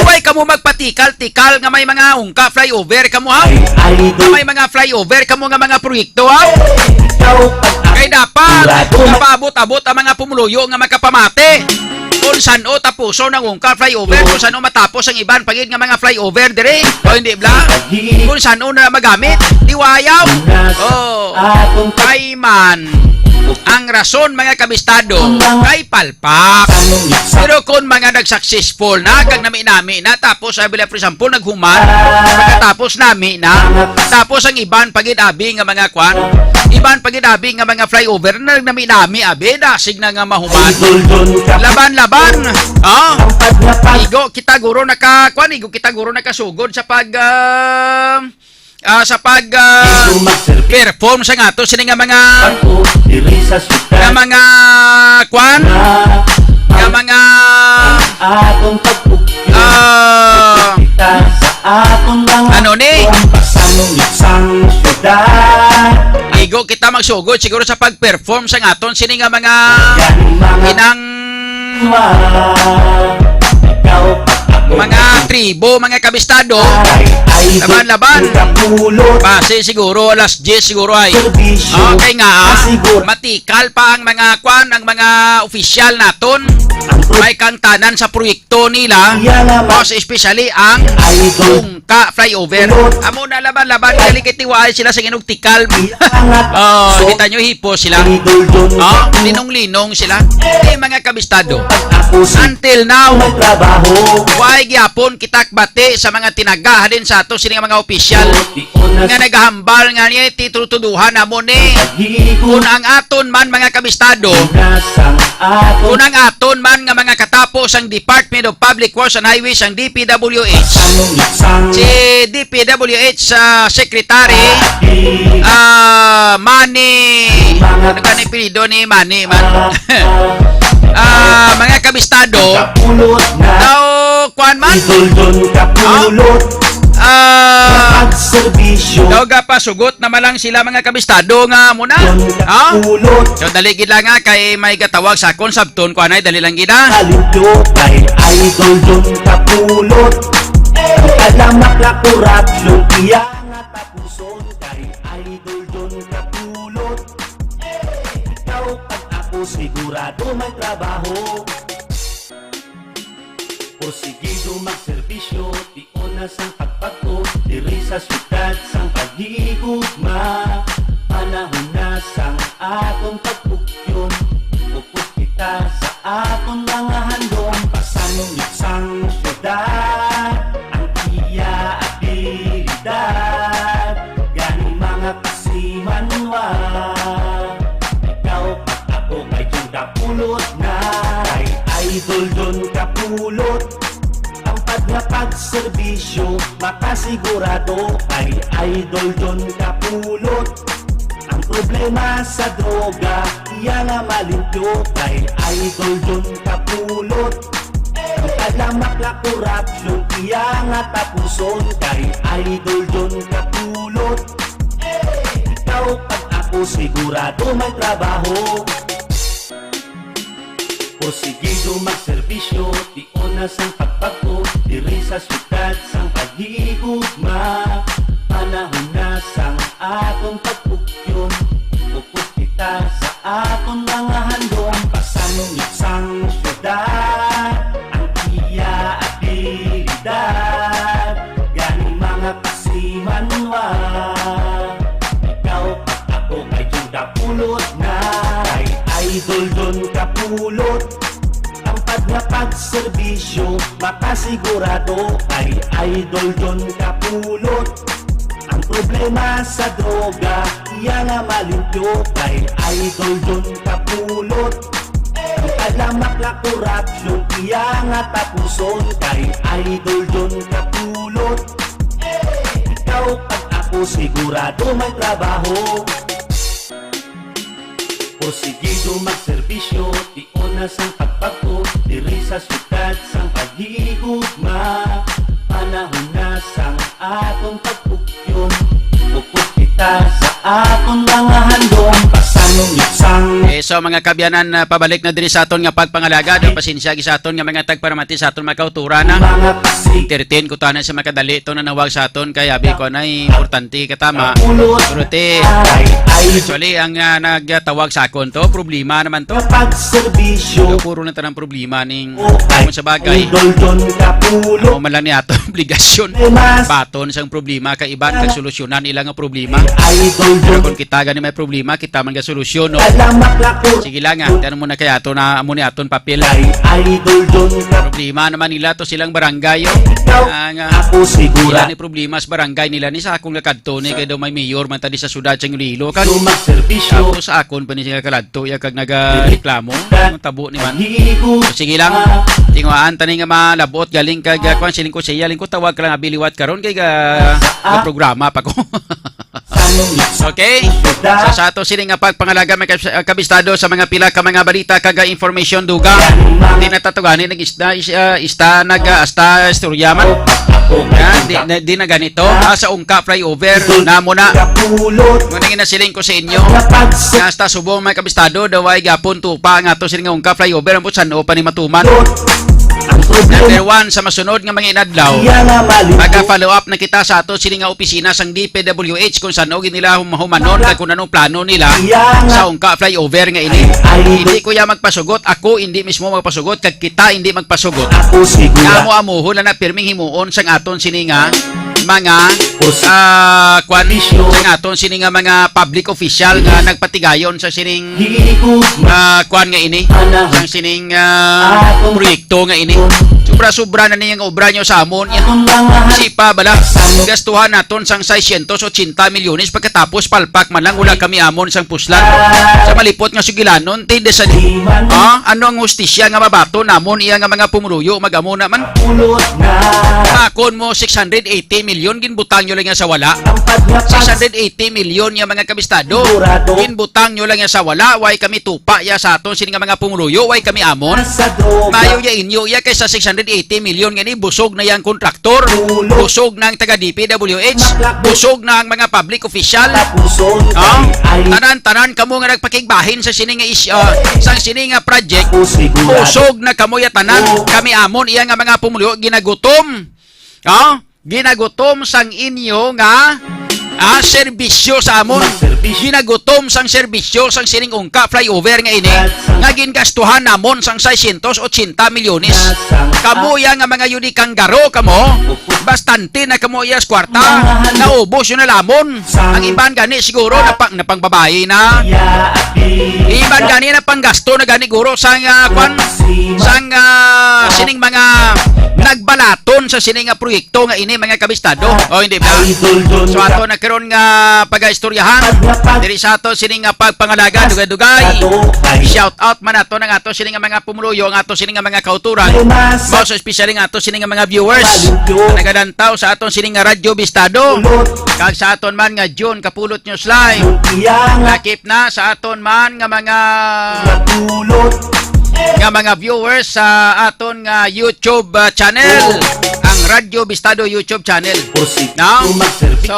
Way kamo magpatikal-tikal nga may mga ungka flyover kamo, ha? Nga may mga flyover kamo nga mga proyekto, ha? Kay dapat, mapaabot-abot ang mga pumuluyo nga makapamati. Kung san-o tapuson ang ungka flyover, kung san-o matapos ang iban pa gid nga mga flyover diri, o hindi bla? Kung san-o na magamit, di wayaw. Oh, kay man, ang rason, mga kabistado, kay palpak. Pero kung mga nag-successful na, kag nami-nami na, tapos, sabi lang, for example, naghuman, pagkatapos nami na, tapos ang iban pa gid abi nga mga kwan, iban pa gid abi nga mga flyover, nagnami-nami abi, dasig na nga mahuman. Laban-laban. Ah, igo kita guro naka, kwan, igo kita guro nakasugod sa pag, ah, ah, sa pag, ah, perform sa nga to sini nga mga, nga mga kwan, nga mga, ah, ano ni? Igo kita magsugod siguro sa pag-perform sang aton sini nga mga inang mga tribo, mga kabistado. Laban-laban. Base siguro alas diyes siguro ay. Okay nga, ah, matikal pa ang mga kwan, ang mga opisyal naton. May kang tanan sa proyekto nila. Most especially ang ka flyover. Amo na laban-laban, gali kay tiwaay sila sa inugtikal. Oh, kita nyo, hipo sila. Oh, linong-linong sila. Eh, mga kabistado. Until now, way gyapon kita bati sa mga tinaga halin sa ato sini nga mga opisyal nga nagahambal nga ni titutuduhan namo ni. Kung ang aton man, mga kabistado, kung ang aton man nga mga katapo sang Department of Public Works and Highways, ang D P W H. Si D P W H, ah, Secretary, ah, Manny, ano ka ni apelyido ni Manny man? Ah, mga kabistado, daw, kuan man? Ah, daw gapasugot na man lang sila, mga kabistado, nga muna. Ha? So, dali gid lang, ha, kay may gatawag sa akon sabton, kuanay, dali lang gid, ha. Kalimpyo kay Idol John Kapulot. Ang kalamak na korupsyon, iya nga tapuson kay Idol John Kapulot. Ikaw kag ako sigurado may trabaho. Porsigido magserbisyo, tion na sang pagpagto, diri sa syudad sang paghigugma. Panahon na sang aton pagpugyon, upod kita sa aton mga handom. Pasangyot sang syudad, ang iya abilidad. Gani, mga kasimanwa, ikaw kag ako kay John Kapulot na. Kay Idol John Kapulot, ang pag nga pagserbisyo, makasigurado kay Idol John Kapulot. Ang problema sa droga, iya nga malimpyo kay Idol John Kapulot. Ang Lamak la korupsyon, iya nga tapuson kay Idol John Kapulot. Ikaw kag ako sigurado may trabaho. Porsigido magserbisyo, tion na sang pagbag-o, diri sa syudad sang paghigugma. Panahon na sang aton pagpugyon, focus kita sa aton mga handom. Pasanong sang syudad ang iya abilidad. Gani, mga kasimanwa, ikaw kag ako kay John Kapulot na. Kay Idol John Kapulot, tampad nga pagserbisyo, makasigurado kay Idol John Kapulot. Ang problema sa droga, iya nga malimpyo kay Idol John Kapulot. Ang talamak nga korupsyon, iya nga tapuson kay Idol John Kapulot. Ikaw kag ako sigurado may trabaho. Porsigido magserbisyo, tion na sang pagbag-o, diri sa syudad sang paghigugma. Panahon na sang aton pagpugyon, focus kita sa aton mga handom. Pasanong sang Eh, so, mga kabyanan, ah, pabalik na diri sa aton nga pagpangalaga. Do, pasensya gi sa aton nga mga tagparamati, sa aton mga kauturan, na mga kasig entertain ko tanan sa makadali to nanawag sa aton kay abi ko na importante katama. Kapulot. Pero te, ay, ay, actually, ang, ah, nagtawag sa akon to, problema naman to. Pagserbisyo. Puro na tanang problema ning, okay, kung sa bagay, Idol John Kapulot. Amo man lang ni ato obligasyon. Mas baton sang problema kay iban kag solusyonan ila nga problema. Idol Pero John. Kung kita gani may problema, kita man ga solusyon, no? Salamat, Lako. Sige lang, ah. Tiyan mo na kay ato na amo ni aton papel. Kay Idol John Kapulot. Problema naman nila to silang barangay, oh. Ikaw, ang, ah, ako sigura. Ila ni problema sa barangay nila ni sa akong lakadto ni kay daw may mayor man ta di sa sudad sa Iloilo. Kag Gusto magserbisyo. Tapos sa akon pa ni siya kaladto, iya kag nagareklamo. Ang tabo ni man. Higo. So, sige lang. Tinguhaan tani nga malabot galing kag, ah, kwan, siling ko siya, ling ko tawag ka lang abi liwat karon kay ga, ga programa pa ko. Okay? So, sa ato sini nga pagpangalaga, may kabis-, ah, kabistado sa mga pila ka mga balita kag, ah, information duga. Di na ta to gani nag-isda, is-, ah, ista, nag, ah, asta istorya man. Ah, di, na, di na ganito. Ah, sa Ungka flyover, namo na. Muna nga nasiling ko sa inyo, nga hasta subong mga kabistado, daw ay gapon tupa ang ato sini nga Ungka flyover, ang san-o pa ni matuman. Number one, sa masunod nga mga inadlaw, maga-follow up na kita sa ato sini nga opisina sang D P W H kung san-o gid nila hum-, humanon kag kung anong plano nila sa Ungka flyover nga ini. Hindi ko ya magpasugot, ako hindi mismo magpasugot, kag kita hindi magpasugot. Ako siguro. Amo-amuhon lang na pirming himuon sang aton sini nga mga, ah, kwan, sang aton sini nga mga public official nga nagpatigayon sa sining, ah, kwan nga ini, sang sining, ah, proyekto nga ini. Sobra-sobra na niya nga obra nyo sa amon. Yan. Sipa bala, gastuhan naton sang seiscientos ochenta milyones, pagkatapos palpak man lang, wala kami amon sang puslan. Sa malipot nga sugilanon, tindi sa, ah, ano ang hustisya nga mabaton namon iya nga mga pumuluyo, mag-amo naman? Pulot na. Pakon mo, six hundred eighty million, ginbutang nyo lang yan sa wala. Six hundred eighty million nga mga kabistado. Sigurado. Ginbutang nyo lang yan sa wala, way kami tupa ya sa aton sini nga mga pumuluyo, way kami amon. Sa droga. Mayo ya inyo ya kay sa six hundred eighty million nga ni, busog na yang kontraktor, Pulot. Busog na ang taga D P W H, Maklakbo. Busog na ang mga public official. Tapuson. Ah, kay ay. Tanan-tanan kamo nga nagpakigbahin sa sini nga is-, ah, sa sini nga project. Ako sigurado. Busog na kamo ya tanan. Oo. Kami amon iya nga mga pumuluyo ginagutom. Ah, ginagutom sang inyo nga, ah, serbisyo sa amon. Mga serbisyo. Ginagutom sang serbisyo sang sining Ungka flyover nga ini, nga gingastuhan namon sang seiscientos ochenta milyones. Kamo ya nga mga yuni kanggaro kamo, bastante na kamo iya sa kwarta. Naubos yun na lamon. Ang iban gani siguro napang, napangbabayi na. Iban gani napanggasto na gani guro sang, ah, kwan, sang, ah, sining mga nagbalaton sa sining nga proyekto nga ini, mga kabistado. O, hindi ba? So, ato na karon nga pagaistoryahan diri sa ato sining nga pagpangalaga, dugay-dugay. Shout out man ato ng ato sining nga mga pumuluyo, ang ato sining nga mga kauturan. Most especially nga ato sining nga mga viewers na nagalantaw sa aton sining nga Radyo Bistado. Kag sa aton man nga June Kapulot News Live. Lakip na sa aton man nga mga Kapulot. nga mga viewers sa aton nga YouTube, ah, channel, ang Radyo Bistado YouTube channel. No? So,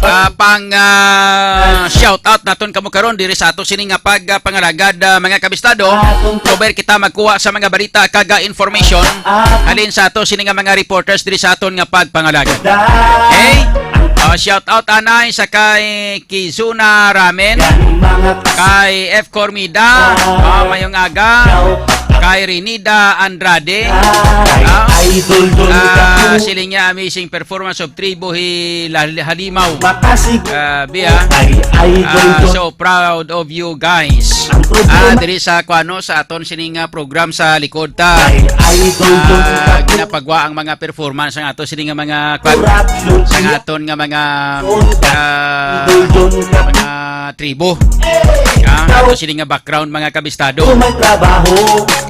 ah, pang, ah, shout out naton kamo karon diri sa ato sini nga pag, ah, pangalagad, ah, mga kabistado. Over kita magkuha sa mga balita kag, ah, information halin sa ato sini nga mga reporters diri sa aton nga pagpangalagad. Okay? Ah, shout out anay sa kay Kizuna Ramen, kay F Cormida, ah, mayong aga, kay Renida Andrade, ah, ah, siling niya, amazing performance of Tribo hi La-, Halimaw. Grabe, ah. Ah, so proud of you guys. Ah, diri sa kuano, sa aton sining, ah, program sa likod ta. Ah, ginapagwa ang mga performance ang ato sini nga mga kwan, sa aton nga mga, ah, mga tribo. Ah, ato sini nga background, mga kabistado.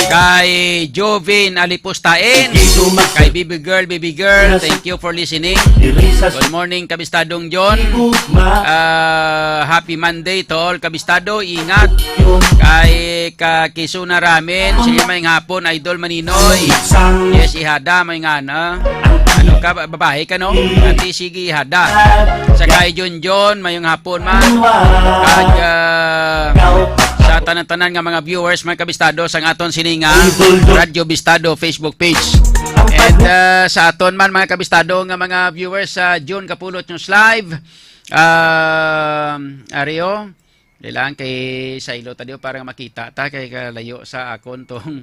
Kay Jovin Alipustaen, kay Baby Girl, Baby Girl, thank you for listening. Good morning, kabistadong John. Ah, happy Monday to all, kabistado. Ingat. Kay ka Kisuna Ramen, sige, may hapon, Idol Maninoy. Yes, ihada, may nga na. Ano ka, ba-, babae ka, no? Ati, sige, ihada. Sa kay Junjun, mayong hapon man. Kag, ah, sa tanan-tanan nga mga viewers, mga kabistado, sa aton sini nga Radyo Bistado Facebook page. And, ah, sa aton man, mga kabistado, nga mga viewers sa June Kapulot News Live, ah, Ario, kailangan kay Sailo ta diyo para makita ta kay kalayo sa akon tong,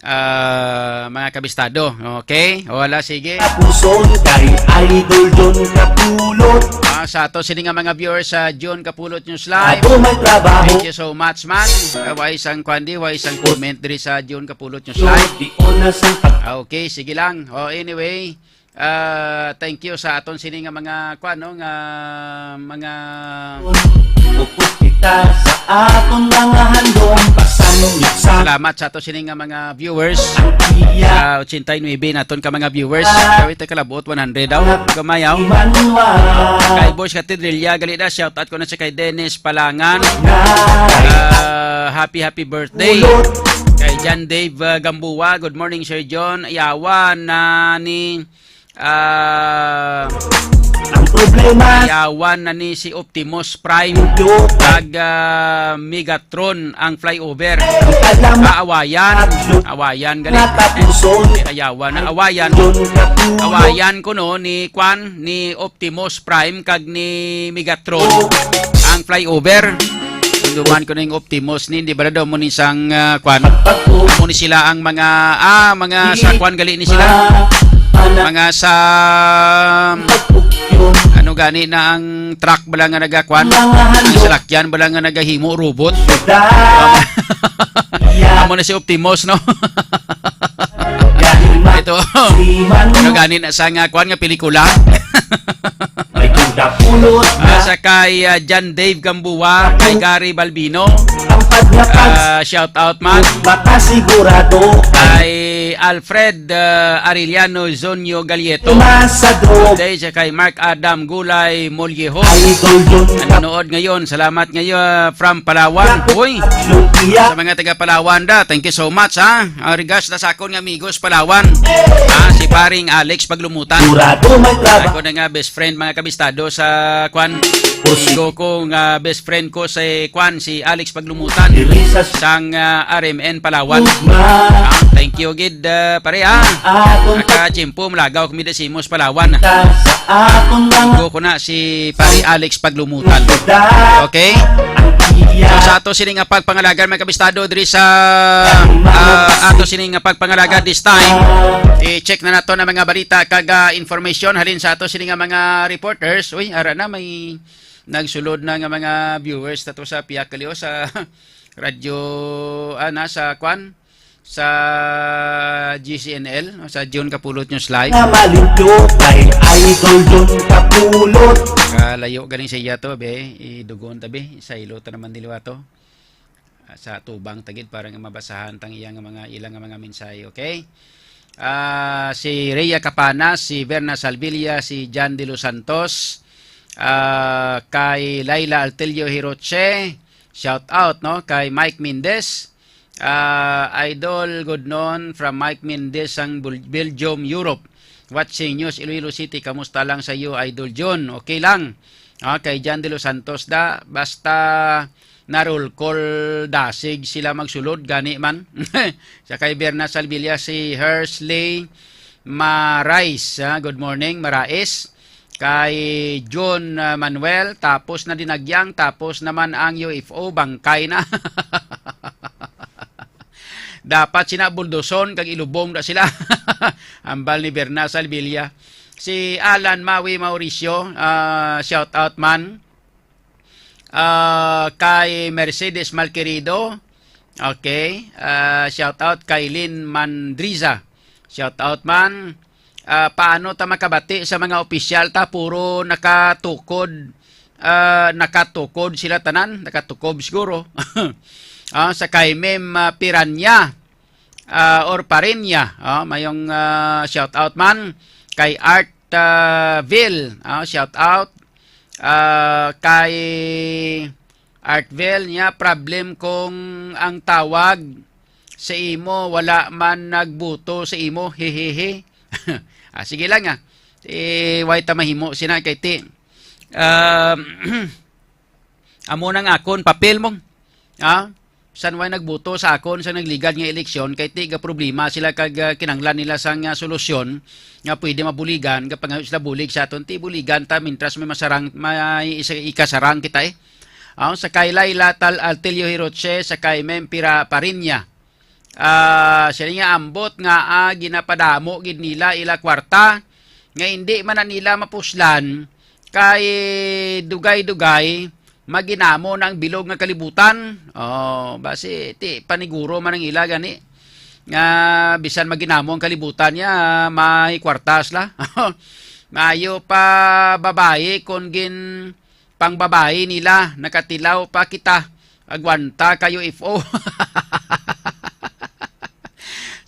ah, mga kabistado. Okay? O, wala, sige. Puson kay Idol John Kapulot. Ah, sa ato sini nga mga viewers sa John Kapulot News Live. Ako may trabaho. Thank you so much, man. Ah, way isang kwandi, way isang comment diri sa John Kapulot News Live. Di una sa pag- Ah, okay, sige lang. O, anyway, ah, thank you sa aton sini nga mga, kwan, no, nga mga Upos kita sa aton mga handom, pasan sa salamat sa ato sini nga mga viewers. Ang iya. Sa ochenta y nuebe naton ka mga viewers. Kawit ay kalabot, one hundred daw. Kamayaw. Imanwa. Kay Boss Katedrilla, gali na, shout out ko na sa kay Dennis Palangan. Ah, happy, happy birthday. Ulot. Kay John Dave, ah, Gamboa, good morning, Sir John. Yawa na ni, ah, ang problema. Yawan na ni si Optimus Prime. Ulot. Kag, ah, Megatron ang flyover. Ang alam. Ah, awayan. Awayan, gali. Natapuson. Ayawan na. Awayan. John Capulot. Awayan ko, no, ni Kwan, ni Optimus Prime kag ni Megatron ang flyover. Hinduman ko na yung Optimus ni, di ba daw mo ni sang, ah, kwan? Amo ni sila ang mga, ah, mga sa kwan gali ni sila. Mga sa, ano gani na ang truck bala nga nagakwan? Ang salakyan bala nga nagahimo robot? Amo na si Optimus, no? Ito. Ano gani na sa nga kwan nga pelikula? May duda pulot na. Ah, sa kay, ah, John Dave Gamboa, kay Gary Balbino. Ang paglapas. Ah, shout out, man. Makasigurado. Kay Alfred, ah, Arellano Zonyo Galieto. Masado. Day siya kay Mark Adam Gulay Molyeho. Idol John. Nanonood ngayon. Salamat ngayon, ah, from Palawan. Uy, sa mga taga Palawan da, thank you so much, ha. Ang regards na sa akon nga amigos Palawan. Ah, si paring Alex Paglumutan. Sigurado may trabaho. Ako na nga best friend, mga kabistado, sa kwan. Amigo ko nga best friend ko si kwan, si Alex Paglumutan. Diri sa sang, ah, R M N Palawan. Ugma. Ah, thank you gid, ah, pare, ah. Atong Nakachimpo, malagaw kami da sa imo sa Palawan. Sa atong mga Amigo ko na si pare Alex Paglumutan. Okay? Ang iya. So, sa ato sini nga pagpangalagan, mga kabistado, diri sa, ah, ato sini nga pagpangalagan this time, i-check na nato ang mga balita kag, ah, information halin sa ato sini nga mga reporters. Uy, ara na, may nagsulod na nga mga viewers nato sa Piakali o sa radyo, ah, na sa kwan, sa G C N L, no, sa John Kapulot News Live. Na malimpyo kay Idol John Kapulot. Kalayo galing sa iya to, be. Idugon ta, be. Sa ilo ta naman diliwa to. Ah, sa tubang tagid para nga mabasahan tang iya nga mga, ilang nga mga mensahe, okay? Ah, si Rhea Capanas, si Verna Salvilla, si Jan De Los Santos, ah, kay Laila Altelio Hiroche, shout out, no? Kay Mike Mendez, Ah, Idol, good noon from Mike Mendez sang Bul-, Belgium, Europe. Watching News Iloilo City. Kamusta lang sa iyo, Idol John? Okay lang. Ah, kay John De Los Santos da, basta narulkol dasig sila magsulod, gani man. Sa kay Berna Salvilla, si Hersley Marais, ah, good morning, Marais. Kay John, ah, Manuel, tapos na dinagyang, tapos naman ang U F O, bangkay na. Dapat sina buldoson kag ilubong na sila. Ambal ni Berna Salvilla. Si Alan Maui Mauricio, ah, shout out man. Ah, kay Mercedes Malquerido. Okay. Ah, shout out kay Lynn Mandriza. Shout out man. Ah, paano ta makabati sa mga opisyal ta? Puro nakatukod, ah, nakatukod sila tanan, nakatukob siguro. Ah, sa kay Mem, ah, Piranya, ah, or Parinya, ah, mayong, ah, shout out man kay Art, ah, Vil, ah, shout out. Ah, kay Artville niya, problem kung ang tawag sa imo wala man nagbuto sa imo, hehehe. Ah, sige lang, ah. Eh, way ta mahimo sina kay ti. Um, amo nang akon papel mo. Ah, san way nagbuto sa akon sa nagligad nga eleksyon kay ti ga problema sila kag, ah, kinanglan nila sang, ah, solusyon nga pwede mabuligan, ga pangayo sila bulig sa aton, ti buligan ta mintras may masarang, may isa, ikasarang kita, eh. Aw, sa kay Laila Tal Altilio Hiroche, sa kay Mem Pira Parinya. Ah, siya nga ambot nga, ah, ginapadamo gid nila ila kwarta nga indi man na nila mapuslan kay dugay-dugay maginamo na ang bilog nga kalibutan. Oh, basi ti paniguro man ang ila gani nga bisan maginamo ang kalibutan niya, may kwartas la. Maayo pa babayi kon gin pangbabayi nila, nakatilaw pa kita. Agwanta kayo, F O.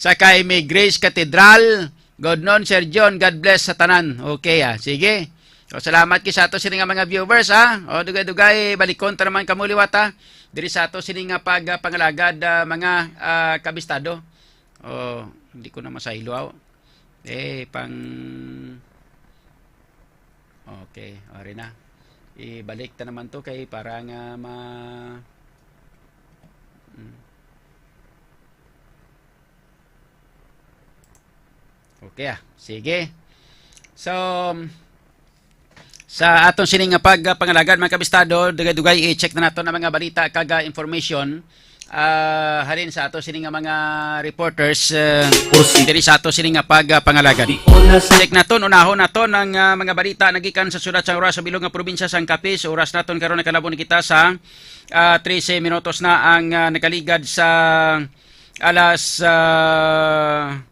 Sa kay may Grace Cathedral, good noon, Sir John. God bless sa tanan. Okay, ah. Sige. O, salamat kay sa ato sini nga mga viewers, ha. O, dugay-dugay, balikon ta naman kamo liwat, ha. Diri sa ato sini nga pag, ah, pangalagad, ah, mga, ah, kabistado. O, hindi ko na masaylo, aw. Eh, pang Okay, ori na. Ibalik ta naman to kay para nga ma-, mm. Okay, ah. Sige. So, sa aton sini nga pag, ah, pangalagad, mga kabistado, dugay-dugay i-check na nato ang mga balita kag, ah, information. Ah, halin sa ato sini nga mga reporters, ah, Kursi. Diri sa ato sini nga pag, ah, pangalagad. Di una sa Check naton, unahon naton ang, ah, mga balita nagikan sa siyudad sang Roxas sa bilog nga probinsya sang Capiz. Oras naton karon, nakalabo na kita sa, ah, trese minutos na ang, ah, nakaligad sa alas, ah,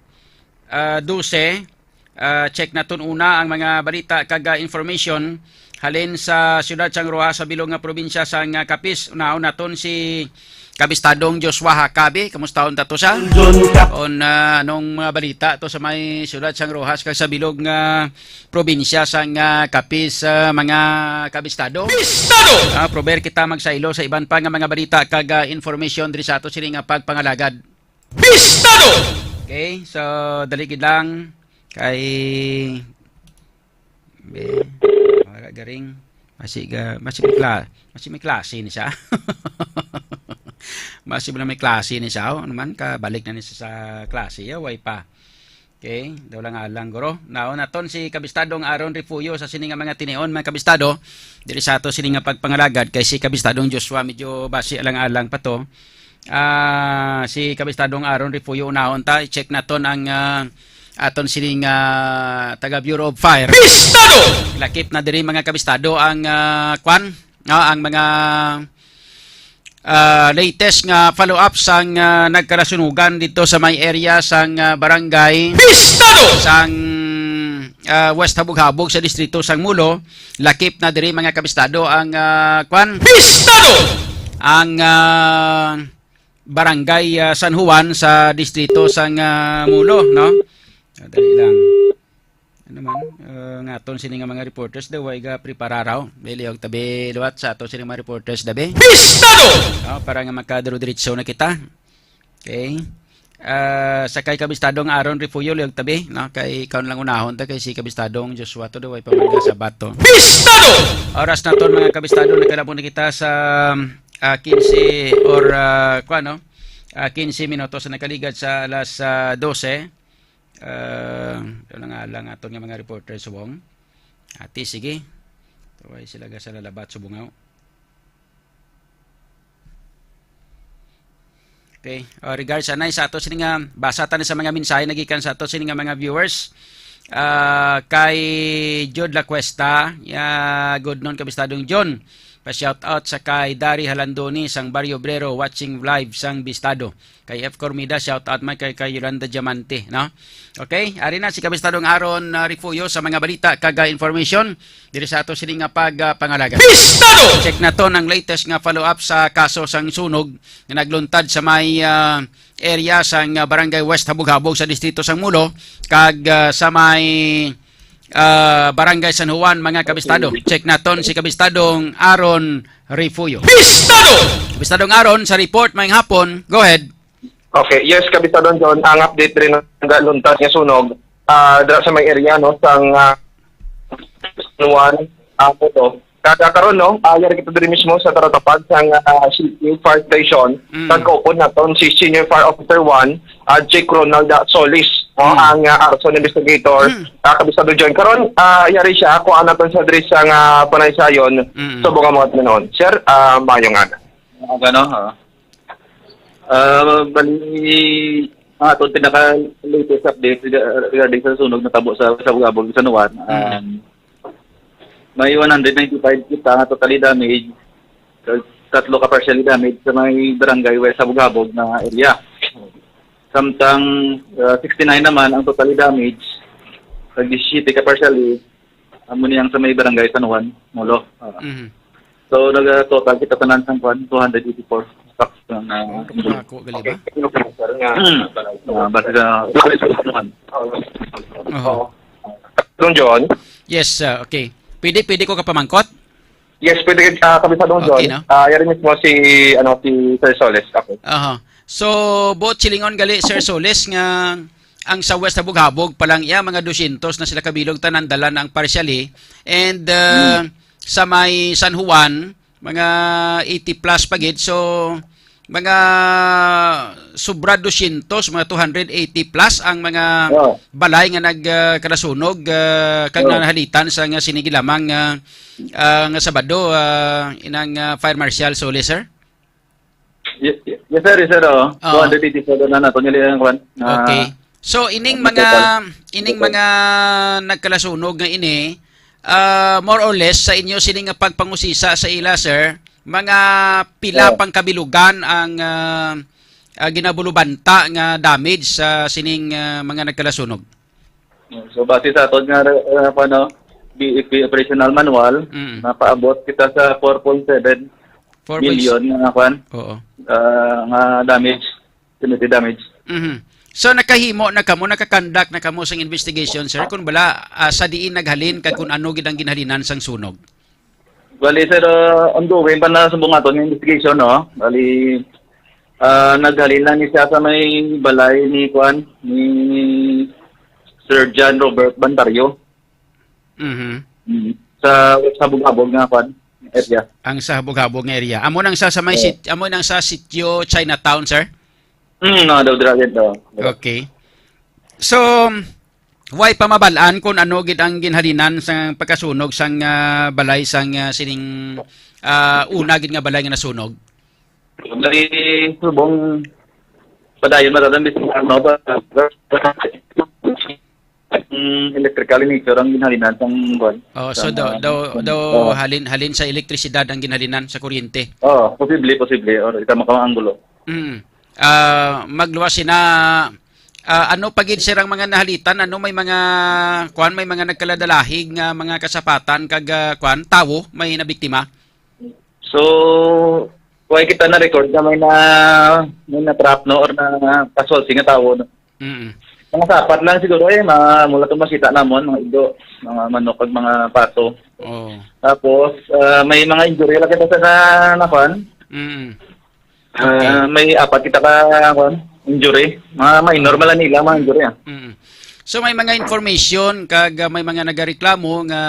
ah, dose. Ah, check naton una ang mga balita kag, ah, information halin sa siyudad sang Roxas sa bilog nga probinsya sang, ah, Capiz. Unahon naton si Kabistadong Joshua Hakabi. Kamustahon ta to siya? John Cap- On, ah, anong mga balita to sa may siyudad sang Roxas kag sa bilog nga probinsya sang, ah, Capiz, ah, mga kabistado? Bistado! Ah, prober kita magsaylo sa iban pa nga mga balita kag, ah, information diri sa ato sini nga pagpangalagad. Bistado! Okay, so dali gid lang kay be, wala garing. Masi ga, masi may kla-, masi may klase ni siya. Masi na may klase ni siya, oh. Ano man, kabalik na ni siya sa klase, ya, way pa. Okay, daw lang alang, guro. Naon naton si Kabistadong Aaron Refugio sa sini nga mga tinion, mga kabistado. Diri sa ato sini nga pagpangalagad kay si Kabistadong Joshua medyo basi alang-alang pa to. Ah, si Kabistadong Aaron Refugio, unahon ta, i-check naton ang, ah, aton sining, ah, taga Bureau of Fire. Bistado! Lakip na diri, mga kabistado, ang, ah, kwan, no, ang mga, ah, latest nga follow-up sang, ah, nagkalasunugan dito sa may area sang, ah, barangay Bistado! Sang, ah, West Habog-Habog sa distrito sang Mulo. Lakip na diri, mga kabistado, ang, ah, kwan? Bistado! Ang, ah, barangay, ah, San Juan sa distrito sang, ah, Mulo, no? Ah, dali lang. Ano man, ah, nga aton sini nga mga reporters daw, way ga prepararaw. Dili og tabi liwat sa ato sini mga reporters, dabi. Bistado! Oh, para nga makadiro-diretso na kita. Okay. Ah, sa kay Kabistadong Aaron Refugio, liog tabi, no? Kay ikaw na lang unahon ta, kay si Kabistadong Joshua to, daw ay pamangga sa bato. Bistado! Oras na ton, mga kabistado, nakalabot na kita sa, ah, quince or, ah, kuwan, no? Ah, quince minutos na nakaligad sa alas, ah, dose. Ah, ito na nga lang aton nga mga reporter subong. Ati, sige. Taway sila ga sa lalabat subungaw. Okay. Uh, regards, anay, sa ato sini nga, basa ta na sa mga mensahe nagikan sa ato sini nga mga viewers. Ah, kay Jude La Cuesta, ya, good noon, Kabistadong John. Pa-shout out sa kay Dari Halandoni sang Barrio Obrero, watching live sang Bistado. Kay F Cormida, shout out man kay, kay Yolanda Diamante, no? Okay, ari na si Kabistadong Aaron, ah, Refugio sa mga balita kag, ah, information diri sa ato sini nga pag, ah, pangalaga. Bistado! Check naton ang latest nga follow-up sa kaso sang sunog nga nagluntad sa may, ah, area sang, ah, Barangay West Habog-Habog sa distrito sang Mulo kag, ah, sa may, ah, Barangay San Juan, mga kabistado. Check naton si Kabistadong Aaron Refugio. Bistado! Kabistadong Aaron, sa report, maayong hapon. Go ahead. Okay, yes, Kabistadong John, ang update rin ng luntad nga sunog, ah, dira sa may area, no, sang, ah, San Juan, ah, Mulo. Kaya karon, no, ah, yari kita diri mismo sa taratapad sang, ah, Sitio Fire Station, Mm. kag kaupod naton si Senior Fire Officer one, ah, Jake Ronald, ah, Solis, no, Mm. ang, ah, arson investigator, Mm. ah, Kabistadong John. Karon, ah, yari siya, kuha naton sa diri sa nga panaysayon, Mm. subong nga mga tinanahon. Sir, ah, maayong aga. Ang ano, ah, Ah, bali, ang aton pinaka latest update rega-, regarding sa sunog natabo sa, sa Habog-Habog, San Juan. Mm. Um, may one hundred ninety-five kita nga totally damage, kag tatlo ka partially damage sa may barangay West Habog-Habog na area. Samtang, ah, sixty-nine naman ang totally damage, kag disisiyete ka partially, amo ni ang sa may barangay San Juan, Mulo. Ah. Mhm. So, nag-total kita tanan sang kwan, two hundred eighty-four stocks nga, ah, Oh, kapangako, gali ba? Okay. Sir, nga, Mm. Ah, base sa Oho. Oo. Don John? Yes, ah, okay. Pwede, pwede ko kapamangkot? Yes, pwede, ah, Kabisado Don John. Okay, no? Ah, yari mismo si, ano, si Sir Soles. Okay. Aha. So, buot silingon gali, Sir Soles, nga ang sa West Habog-Habog pa lang iya, mga dosyentos na sila kabilog, tanan dala na ang partially. And, uh, Hmm. sa may San Juan, mga eighty plus pa gid. So, mga sobra dosyentos, mga two hundred eighty plus ang mga Oh. balay nga nag, uh, kalasunog, uh, kag Oh. nanahalitan sa nga sini lamang, uh, uh, nga Sabado, uh, inang, uh, Fire Marshal Solis, sir? Ye-, ye-, yes, sir, yes, sir, oh. Oo. Two hundred eighty-seven na nato nila yung kwan, na Okay. So, ining ang mga, total. ining Total. mga nagkalasunog nga ini, ah, more or less, sa inyo sini nga pagpangusisa sa ila, sir, mga pila Oo. pang kabilugan ang, ah, ah, ginabulubanta nga damage sa sining, ah, mga nagkalasunog? So, base sa aton nga, uh, ano, B F P operational manual, Mm. napaabot kita sa four point seven Four point million nga, kwan, Oo. uh, nga damage, community damage. Mhm. So, nakahimo na kamo, nakakandak na kamo sang investigation, sir, kung bala, ah, sa diin naghalin kag kung ano gid ang ginhalinan sang sunog? Bali, sir, uh, ongoing pa na sa bungaton nga investigation, no? Bali, uh, naghalin lang ni siya sa may balay ni, kwan, ni Sir John Robert Bantario. Mhm. Mm. Sa, sa Habog-Habog nga, kwan, area. Ang sa Habog-Habog nga area. Amo nang sa, sa may Oo. sit-, amo nang sa sitio Chinatown, sir? Mm, no, daw, dira, dira. Okay. So, way pa mabal-an kung ano gid ang ginhalinan sa pagkasunog sang, ah, balay sang, ah, sining, ah, una gid nga balay nga nasunog? Dali, subong padayon, madadam, bis-, ano ba, mm, electrical in nature ang ginhalinan sang, kwan, Oh, so sang, daw, ah, daw, sang, daw oh. halin, halin sa elektrisidad ang ginhalinan sa kuryente? Oh, posible, posible. Or ita makaanggulo. Mm. Ah, magluwas sina, ah, ano pa gid, sir, ang mga nahalitan? Ano, may mga, kwan, may mga nagkaladalahig nga mga kasapatan kag, ah, kwan, tawo may nabiktima? So, way kita na-record nga may na, may na-trap, no, or na-casualty nga tawo, no? Mm. Mga sapat lang siguro, eh, mga mula tong makita namon, mga igdo, mga manok, kag mga pato. Oh. Tapos, ah, may mga injury lang kita sa na-, nakuan. Mm. Ah, may apat kita ka, kuwan, injury. Mga minor man lang nila, mga injury, ah. Mm. So, may mga information kag, ah, may mga nagareklamo nga,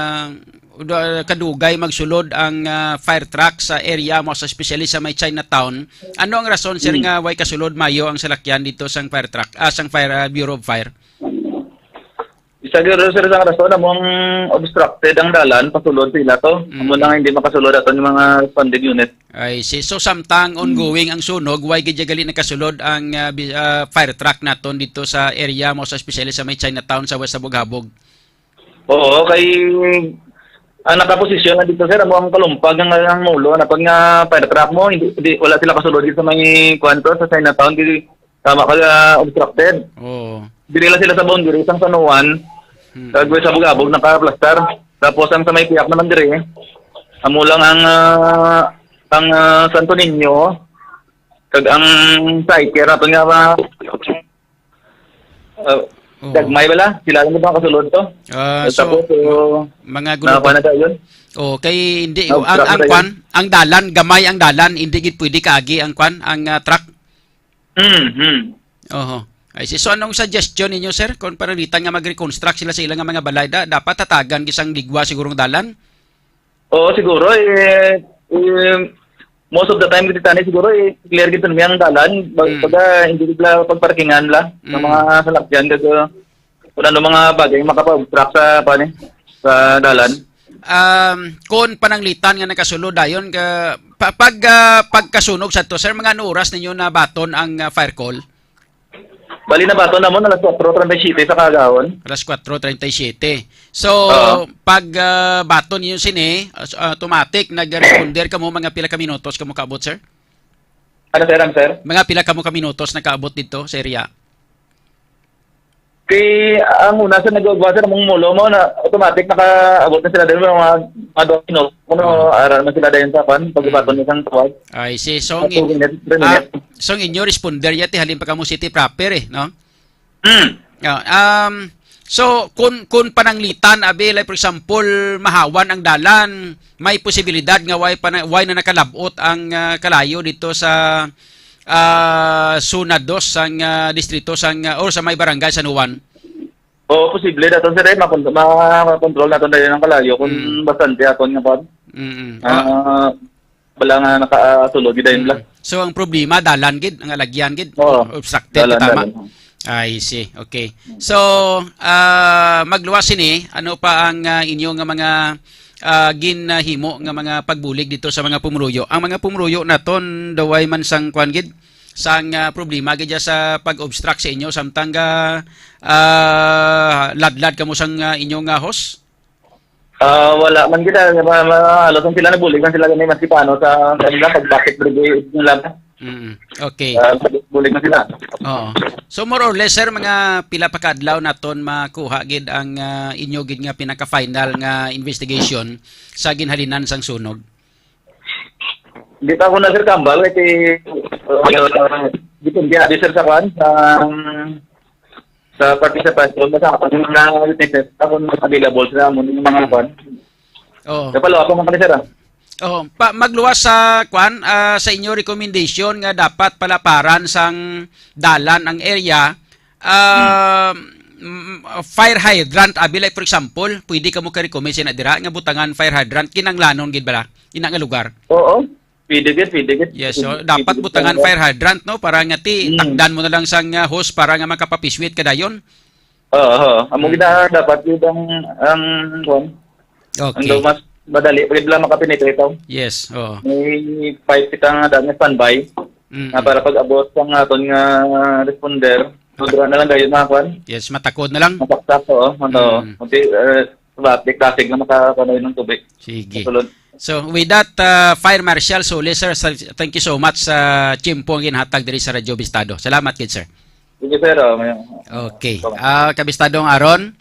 uh, kadugay magsulod ang, ah, fire truck sa area mo, sa, especially sa may Chinatown. Ano ang rason, sir, Mm. nga way kasulod mayo ang salakyan dito sang fire truck, ah, sang fire, ah, Bureau of Fire? Isa gyud, sir, sang rason, among obstructed ang dalan, pasulod sila to. Mm. Amo na nga hindi makasulod aton yung mga responding unit. I see. So, samtang Mm. ongoing ang sunog, why gid gali nakasulod ang, ah, bi-, ah, fire truck naton dito sa area mo, sa, especially sa may Chinatown sa West Habog-Habog? Oo, kay ang nakaposisyon na dito, sir, amo ang kalumpag ng, ang mulo, naton nga fire truck mo, hindi, hindi, wala sila kasulod dito sa may, kuwan to, sa Chinatown, di, tama ka, ah, obstructed. Oo. Diri lang sila sa boundary sang San Juan, Mm. kag sa Bugabog nakaplastar. Tapos ang sa may piyak naman diri, amo lang ang, ah, ang, ah, Santo Niño, kag ang Striker nato nga, ah, ah, Oo. Gagmay bala, sila lang ang kasulod to. Ah, Eh, so, tapos, so, ma-, mga gulubot. Nakuha na tayo yun. Oh, kay hindi, ang, Naobstruct ang na tayo. kwan, ang dalan, gamay ang dalan, hindi gid pwede kaagi ang kwan, ang, ah, truck. Mm, mm. Oho. I see. So, anong suggestion ninyo, sir? Kung pananglitan nga mag-reconstruct sila sa ilang nga mga balay, da-, dapat tatagan gisang ligwa sigurong dalan? Oo, siguro, eh, eh, most of the time, kita ni siguro, eh, clear gid niya ang dalan. Bag-, Mm. baga, hindi gid la pagparkingan la ng Mm. mga salakyan, kasi kung ano mga bagay, makapa-obstruct sa, pa ni, sa dalan. Um, kung pananglitan nga nakasulod dayon, ka, pa-, pag, ah, pagkasunog sa to, sir, mga ano oras ninyo nabaton ang, ah, fire call? Bali, nabaton namon alas kuwatro treinta y siete sa kaagahon. Alas kuwatro treinta y siete. So, Oo. pag, ah, baton ninyo sini, as-, automatic, nag-responder kamo mga pila ka minutos kamo kaabot, sir? Ano, sir, ano, sir? Mga pila kamo ka minutos nakaabot dito sa area? Kay, ang una, sir, nag-uugwa, sir, among mulo mo na automatic nakaabot na sila dahil mga, mga dos minutos. Kuno, Oo. ara man sila dahil sa kwan, pag-ubaton Mm. isang tawag. I see. So, Sa ang in-, two minutes, three ah, minutes. so ang inyo responder yati, halin pa kamo city proper eh, no? Mm. Ah, um, so, kun, kun pananglitan, abi, like, for example, mahawan ang dalan, may posibilidad nga way pa na, way na nakalabot ang, ah, kalayo dito sa, ah, Zona Dos sang, ah, distrito sang, ah, or sa may barangay San Juan? Oo, posible. Daton, sir, eh, makon-, ma-control naton dayon ang kalayo kung Mm. bastante aton nga kwan. Mm-mm. Ah, Ah, wala nga nakasulod gid dayon, Mm. la. So, ang problema, dalan gid, ang alagyan gid, Oo. obstructed, Dalan, tama? dalan. I see. Okay. Mm. So, ah, magluwas sini, ano pa ang, ah, inyo nga mga, ah, ginahimo nga mga pagbulig dito sa mga pumuluyo? Ang mga pumuluyo naton, daw way man sang kwan gid, sang, ah, problema gid dya sa pag-obstruct sa inyo, samtang ga, ah, ladlad kamo sang, ah, inyo nga hose? Ah, wala man gid, ah, ma-, ma-, halos ang sila nabulig man sila gani, maski paano sa kanila, pag bakit brigade nila. Mm, okay. Ah, bulig man sila. Oo. So, more or less, sir, mga pila pa ka adlaw naton makuha gid ang, ah, inyo gid nga pinaka-final nga investigation sa ginhalinan sang sunog? Di pa ako na, sir, kambal, eh, kay, uh, depende, abi, sir, sa kwan, sa, sa participation, sa akon nga witnesses, akon available sila mo yung mga kwan. Oo. Kapalo, ako man kani, sir, ah. Oo. Pa, magluwas sa, kwan, ah, sa inyo recommendation nga dapat palaparan sang dalan ang area, ah, mm, fire hydrant, abi, like, for example, pwede kamo ka-recommend sina dira nga butangan fire hydrant, kinanglanon gid bala, ina nga lugar? Oo. Pwede gid, pwede gid. Yes, so, Pwede, dapat pwede gid butangan talaga. Fire hydrant, no? Para nga ti, Mm. takdan mo na lang sang, ah, hose para nga makapapiswit ka dayon. Oo, oo. Amo Mm. gid na dapat gid ang, ang, kuwan, ang Okay. daw mas madali, pwede lang makapenetrate, oh. Yes, oo. May pipe kita nga daan nga standby, Mm. na para pag-abot sa nga aton nga responder, so, dira na lang dayon na, kuwan. Yes, matakod na lang. Masaksak, oo. Ano, Mm. kunti, eh, Diba? Di klaseng na makakuha ng tubig. Sige. Kasulod. So, with that, uh, Fire Marshal Solis, sir, sa, thank you so much sa tiyempo nga ginhatag diri sa Radyo Bistado. Salamat gid, sir. Sige, sir. Oh, may, Okay. Salamat. Ah, Kabistadong Aaron?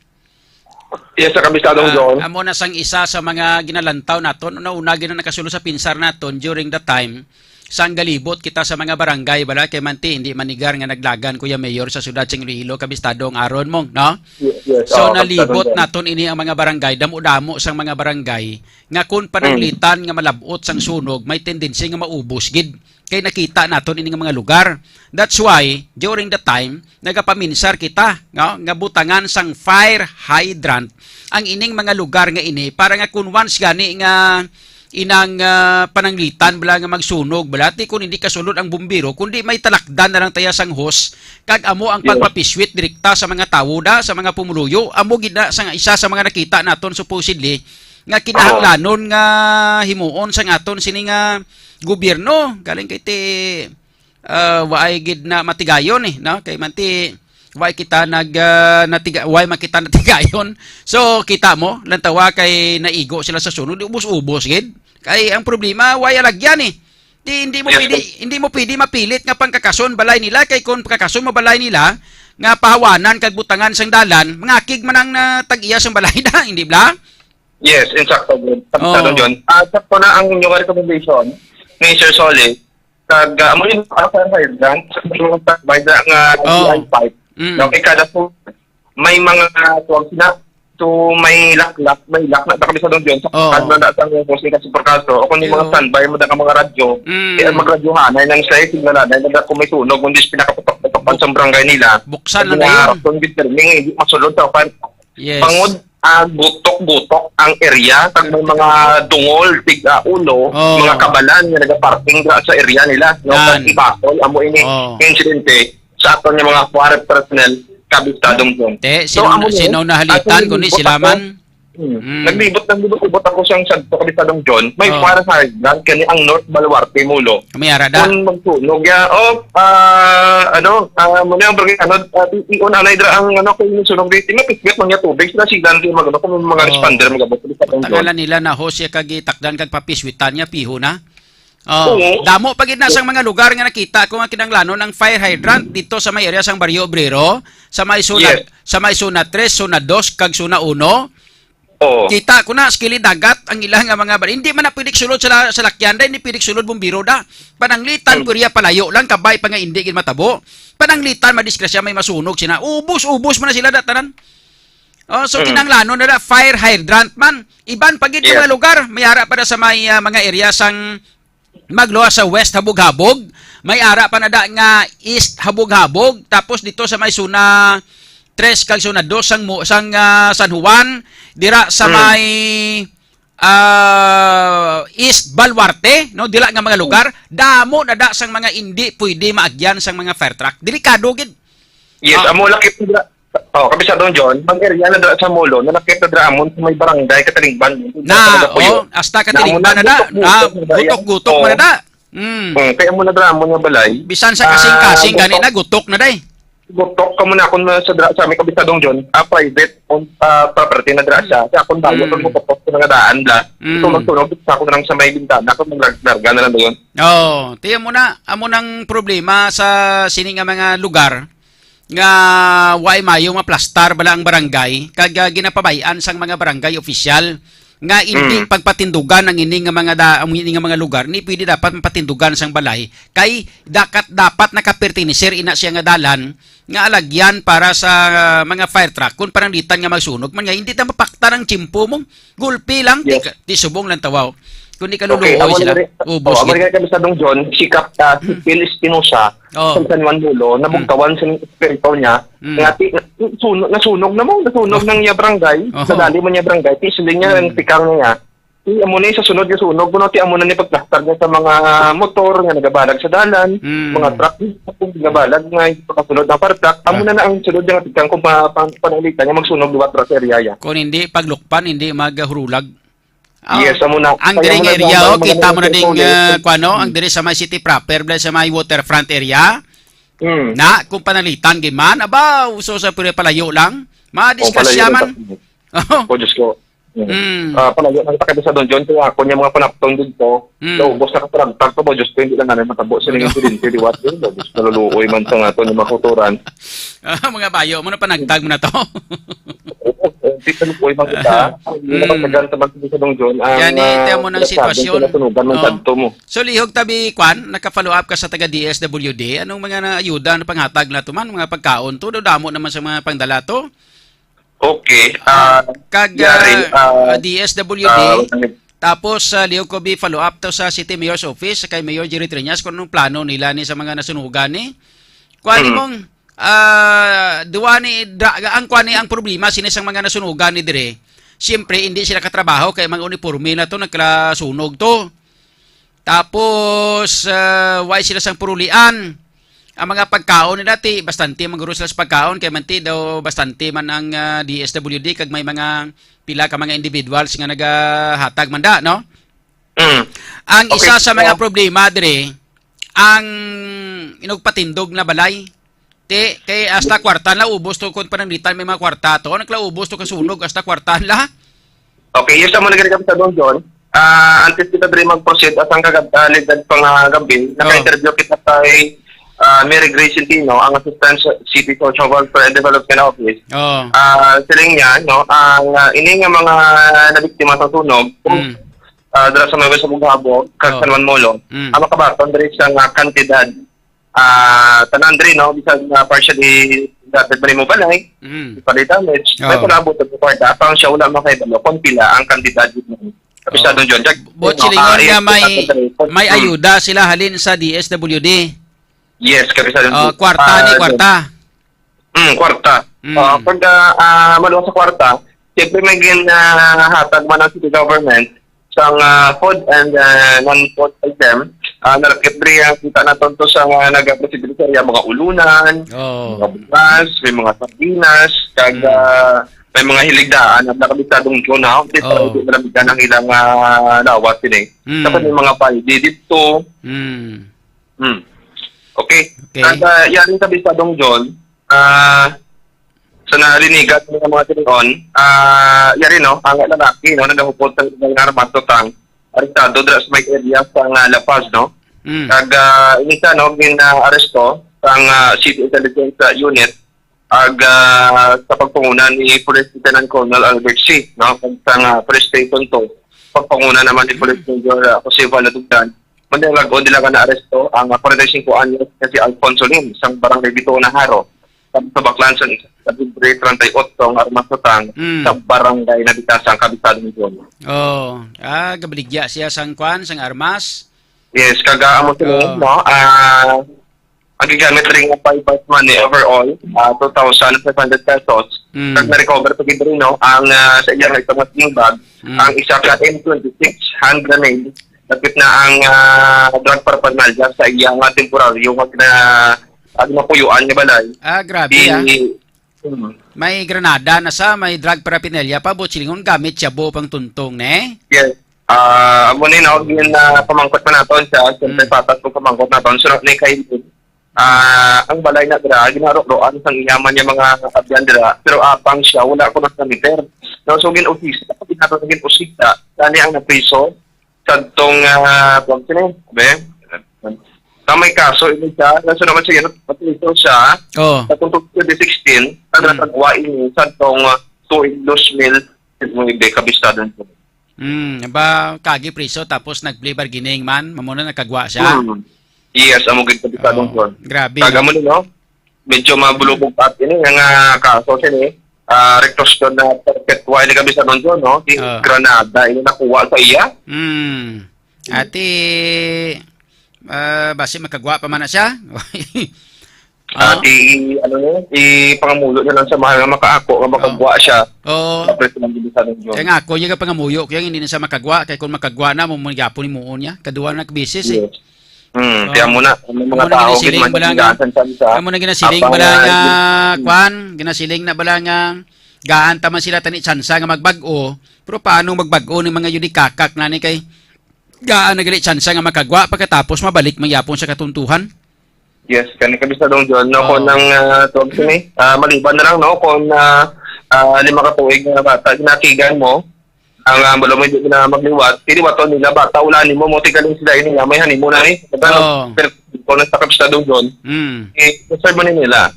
Yes, sir, Kabistadong Ah, John. Amo na sang isa sa mga ginalantaw naton, una-una gid na nakasulod sa pinsar naton during the time sang galibot kita sa mga barangay, bala, kay manti, hindi manigar nga naglagan, Kuya Mayor, sa siyudad sing Iloilo, Kabistadong Aaron, mong, no? Ye-, yes, So, oo, nalibot Kabistadong John. Naton ini ang mga barangay, damo-damo sang mga barangay, nga kun Mm. pananglitan nga malabot sang sunog, may tendency nga maubos gid. Kay nakita naton ining mga lugar. That's why, during the time, nagapaminsar kita, no, nga butangan sang fire hydrant ang ining mga lugar nga ini, para nga kung once gani nga inang, ah, pananglitan bala nga magsunog bala, ti kung hindi kasulod ang bumbero, kundi may talakdan na lang taya sang hose, kag amo ang Yes. pagpapiswit direkta sa mga tawo da, sa mga pumuluyo. Amo gid na sang isa sa mga nakita naton supposedly nga kinahanglanon nga himuon sang aton sini nga gobyerno. Galing kay ti, ah, waay gid na matigayon eh, no? Kay man ti, waay kita nag, ah, natiga-, waay man kita natigayon. So, kita mo, lantawa kay naigo sila sa sunog, di ubos-ubos gid. Kay ang problema, waay alagyan eh. Di, hindi mo Yes, pwede, sir. hindi mo pwede mapilit nga pangkakason balay nila, kay kung pangkakason mo balay nila, nga pahawanan kag butangan sang dalan, mangakig man ang, ah, tag-iya sang balay na, hindi bla? Yes, insakto, Jun. Pagkano, Oo. Jun? Ah, sakto na ang inyong recommendation ni Sir Solly. Kag, ah, amo yung, ah, fire hydrant, sa mga standby na nga Oo. D I pipe. Mm. No, kay kada po, may mga, ah, tuwag sila. So, may laklak, may lak na kabisado, Jun. Sa Oo. Kag na sa mga posting ka sa Porcaso, o kung yung mga Oo. standby mo na ka mga radyo, Mm. eh, magradyohan, ay nang sa signal na, ay nang kung may sunog, kung di pinakaputok-putokan sa barangay nila. Buksan na Kaya, na yun. Kung determining, hindi masulod sa fire. Yes. Bangod, ah, gutok-gutok ang area, kag may mga dungol, tiga ulo, Oh. mga kabalan nga nagaparking dira sa area nila, no? Yan. Kag ibakol, amo ini Oh. insidente sa aton nga mga forest personnel, kabistadong zone. Te, So, sino, amo ni, sino nahalitan, ato kundi nilibot sila ako. man? Hmm. Mm. Naglibot, naglibot-libot ako siyang sa kabistadong John. May Oh. fire hydrant kani ang North Baluarte, Mulo. May ara da. Kung magsunog ya, oh, ah, ano, ah, muna yung barangay, ano, ah, i-, i-on anay dira ang, ano, kung yung sunog dito, mapitbit man niya tubig, sila sila ang mag-, ano, kung mga Oh. responder, mag-abot sa Ang John. Tangalan nila na ho siya kagitakdan kag papiswitan niya, piho na. Oh, Oo. Damo pa gid na sang mga lugar nga nakita ko nga kinahanglanon ang fire hydrant dito sa may area sang Barrio Obrero, sa may zona, Yes. sa may zona tres, zona dos, kag zona uno. Oo. Kita ko na, sa kilid dagat, ang ilang nga mga bal-, hindi man na pwede sulod sa la-, sa lakyan, da, hindi pwede sulod bumbiro, da. Pananglitan, Hmm. pwede palayo lang, kabay pa nga hindi gid matabo. Pananglitan, madisgrasya, may masunog sina. Ubos-ubos man na sila, da, tanan. Oh, so, Hmm. kinahanglanon na, da, fire hydrant man. Iban pa gid yung Yes. mga lugar, may ara pa da sa may, ah, mga area sang magluwas sa West Habog-Habog, may ara pa na da nga East Habog-Habog, tapos dito sa may zona tres kag zona dos sang mo-, sang, ah, San Juan, dira sa Mm. may, ah, East Baluarte, no, dila nga mga lugar, damo na da sang mga indi pwede maagyan sang mga fire truck. Delikado gid. Yes, Ah. amo lakip na. Oh, Kabisado John, bang area na dira sa Molo, na nakita dira amon sa may barangay Katalingban. Na, Sa Baguio. oh, hasta Na amo Katalingban na da. Gutok-gutok Na, na da yan. Gutok-gutok Oh. man na da. Mm. Hmm, kaya mo na dira amon nga balay. Bisan sa Ah, kasing-kasing, gani gutok. Na, gutok na day. Gutok ka muna akong sa dira sa may Kabisadong John, ah, private owned, ah, property na dira siya. Hmm. Kaya akong bayo, Hmm. kung gutok sa mga daan, bla. Hmm. Ito magsunog, sa ako na lang sa may bintana, kung maglarga na lang yun. Oh, tiyan mo na, amo nang problema sa sini nga mga lugar. Nga way mayo maplastar bala ang barangay, kag, ah, ginapabay-an sang mga barangay opisyal nga indi Mm. pagpatindugan ang ini nga mga da-, ang ini nga mga lugar, ni pwede dapat mapatindugan sang balay, kay dakat, dapat nakapertenecer ina siya nga dalan nga alagyan para sa, ah, mga fire truck, kung pananglitan nga magsunog man nga, hindi na mapaktan ang tiyempo mo. Gulpi lang, Yes. ti ka, ti subong lang tawaw. Kung di ka Okay, luluoy amo sila, na rin, ubos oh, amo gid. Rin kami sa Dong John, si Kap, ah, si Mm. Phil Espinosa, Oh. sa San Juan Molo, Mm. nabugtawan sa espiritu niya, Mm. nga ti-, suno-, nasunog na mo, nasunog Oh. ng niya barangay, Oh. nadali mo niya barangay, ti sila niya, Mm. ang tikang niya. Ti amo na yung sa sunod nga sunog, kuno ti amo na ni pagplastar niya sa mga motor nga nagabalag sa dalan, Mm. mga truck nga nagabalag nga pagkasunod ng fire truck, amo Ah. na na ang sunod nga tikang kung pa-, pa-, pananglitan niya magsunog liwat ra sa area ya. Kung hindi paglukpan, hindi maghurulag. Ah, Yes, amo na. Ang Kaya diri mo nga na area, lang oh, mga kita mo na mga ding, mga ah, kuwan, no? Ang Hmm. diri sa may city proper, bala sa may waterfront area. Hmm. Na, kung pananglitan, gid man, aba, uso sa pwede palayo lang. Oh, Madisgrasya palayo lang man. sa Oh. Oh, Diyos ko. Hmm. Hmm. Ah, palayo lang sa Kabisado John, kaya ako niya mga panapton dito. Hmm. Naubos na kaparagtag ko, Diyos ko, hindi lang namin matabo sa Ano? Insidente, di ba? Diyos, naluluoy man sa nga to, ni makuturan. Ah, mga bayo, mo na panagtag mo na to. Oo, eh, di sa lupoy man kita. Ang Mm. mga tagal sa mga Kabisado John, ang, Yan, eh, ah, tiyan mo ng sinasabi sitwasyon. Pinatunugan ng Oh. tanto mo. So, lihog tabi, kwan, naka-follow up ka sa taga D S W D. Anong mga na-, ayuda na panghatag na to man? Mga pagkaon to? Damo naman sa mga pangdala to? Okay, Ah, ah, kag, yari, ah, ah, D S W D, ah, Tapos, ah, liog ko bi follow up to sa City Mayor's Office kay Mayor Jerry Treñas kung anong plano nila ni sa mga nasunugan ni. Kuan Mm. nimong, ah, duwa ni dra-, ang kuan ni ang problema sini sang mga nasunugan ni dire. Siyempre, hindi sila katrabaho kay mga uniforme na to, nagkalasunog to. Tapos, ah, why sila sang purulian? Ang mga pagkaon nila, ti, bastante man guro sila sa pagkaon, kay man ti daw bastante man ang, ah, D S W D, kag may mga pila ka mga individuals nga nagahatag man da, no? Mm. Ang isa Okay, sa mga ah, problema dire, ang inugpatindog na balay. Ti, kay hasta kwarta na ubos to kung pananglitan may mga kwarta to. Naglaubos to kasunog, hasta kwarta la. Okay, yes, amo na gani, Kabisado John. Ah, antes kita diri mag-proceed, asang kagab-, ah, ligad pa nga gabi, Oh. naka-interview kita kay, ah, Mary Grace Centino, ang Assistant sa City Social Welfare and Development Office. Oh. Ah, siling niya, no, ang, ah, ini nga mga nabiktima sa sunog, Mm. ah, dira sa may West Bugabo, kag Oh. San Juan Molo, Mm. ang makabaton diri sa nga kantidad, ah, tanan diri, no, bisag nga partially gutted man imo balay, Mm. partially damage, may Oh. palabot ang kwarta, apan siya wala makahibalo kung pila ang kantidad yun. Kabisado Oh. John, jag-, Buot no, silingon ah, nga may, yes, may hmm. ayuda sila halin sa D S W D. Yes, kabisado Oh, John. kwarta ni Ah, kwarta. Hmm, kwarta. Mm. Ah, pag, ah, ah, maluwas sa kwarta, siyempre may gin, ah, hatag man ang city government sang, ah, food and, ah, non-food item. Ah, narakit diri ang kita naton to sa mga nagaproseso sa area, mga ulunan, Oh. mga bugas, may mga sardinas, kag, Mm. ah, may mga hiligdaan ang nakabitadong John, ha? Di para Oh. hindi malamig ang ilang, ah, lawas, sini. Mm. Tapos may mga paldi dito. Mm. Hmm. Okay. Okay. At, ah, yari sa Bistadong John, ah, sa nalinigan ng mga tinion, ah, yari, no, ang lalaki, no, nagahupot sa illegal nga armas, tutang, arestado dira sa may area sa nga La Paz, no? Mm. Kag, ah, ini siya, no, gin-aresto sang, ah, City Intelligence, ah, Unit, ag, ah, sa pagpanguna ni Police Lieutenant Colonel Albert C, no? Kag sa nga Police Station two, pagpanguna naman ni Police Major, ah, Jose Valadugdan, mandalag-on nila nga naaresto ang, ah, forty-five anyos nga si Alfonso Lim, sang Barangay Bituon, Jaro, sa, sa baklan sa, sa libre treinta y ocho nga armas, tutang Mm. sa Barangay Nabitasan, Kabisado ni John. Oh, ah, gabaligya siya sang kwan, sang armas? Yes, kag, ah, amo sila, Oh. no? Ah, ang gigamit rin nga five bars money overall, ah, two thousand five hundred pesos. Mm. Kag na-recover pa gid rin, no, ang, ah, sa iyang isang sling bag, Mm. ang isa ka M twenty-six hand grenade, dapit na ang, ah, drug paraphernalia sa iyang, ah, temporaryo nga gina-, ah, ginapuyuan nga balay. Ah, grabe, Di-, ah. Mm. May granada na sa, may drug paraphernalia pa, buot silingon gamit siya buo pang tuntong, ne? Yes. Ah, amo ni, no, gin, ah, pamangkot man naton siya, siyempre, Mm. patas kung pamangkot naton. So, ni kay, ah, ang balay na dira, ginaro-roan sang iya man niya mga abyan dira, pero apang siya, wala ko nagkamiter. No, so, gin-usisa, pag nato gin-usisa, tani ang napriso, sadtong, ah, kung sino, be? Sa may kaso, ini siya, nasunod siya, napriso siya, Oh. sa twenty sixteen, Mm. nagkagwa ini, sadtong, ah, tuig dos mil, mo hindi kabisado. Mm, ba, kagi priso tapos nag-plea bargaining man, mamuna nakagwa siya? Hmm. Yes, amo gid kabisado, Oh, John. Grabe, Kag no? amo ni, no? Medyo mabulubog pa ini nga, ah, kaso sini. Ah, reckless na perpetua ini kabisado, John, no? Di Ah. granada ini nakuha sa iya. Mm. Ati, ah, basi makagwa pa man na siya? Ah, Ah. di, ano ni, ipangamuyo na lang sa mahal nga makaako nga makagwa siya. Oo. Sa presidente sa Region. Kaya nga ako, yung pangamuyo, kaya hindi na siya makagwa, kaya kung makagwa na, mo, mo, gapon ni muon niya. Kaduwa na bisis, eh. Yes. Hmm, Oo. kaya mo na, ang mga Amo na tao, ginasiling gid man bala nga, ginasan sa isa. amo na ginasiling Apang, bala ah, nga, yun, kwan, ginasiling na bala nga, gaan ta man sila tani tsansa nga magbag-o, pero paano magbag-o ni mga yudikakak na ni kay gaan na gali tsansa nga makagwa pagkatapos mabalik man gyapon sa katuntuhan? Yes, kani kabisado, John, no, Oo. kung ang, ah, tawag sini, ah, maliban na lang, no, kung, ah, ah, lima ka tuig nga bata, ginatigan mo, ang, ah, wala mo hindi na magliwat, hindi wato nila, bata, wala nimo, mo, tigaling sila, ini nga, may hanimo na, eh. Diba, no? Oo. Pero, kung nasa kabisado, John, Mm. eh, concern mo ni nila.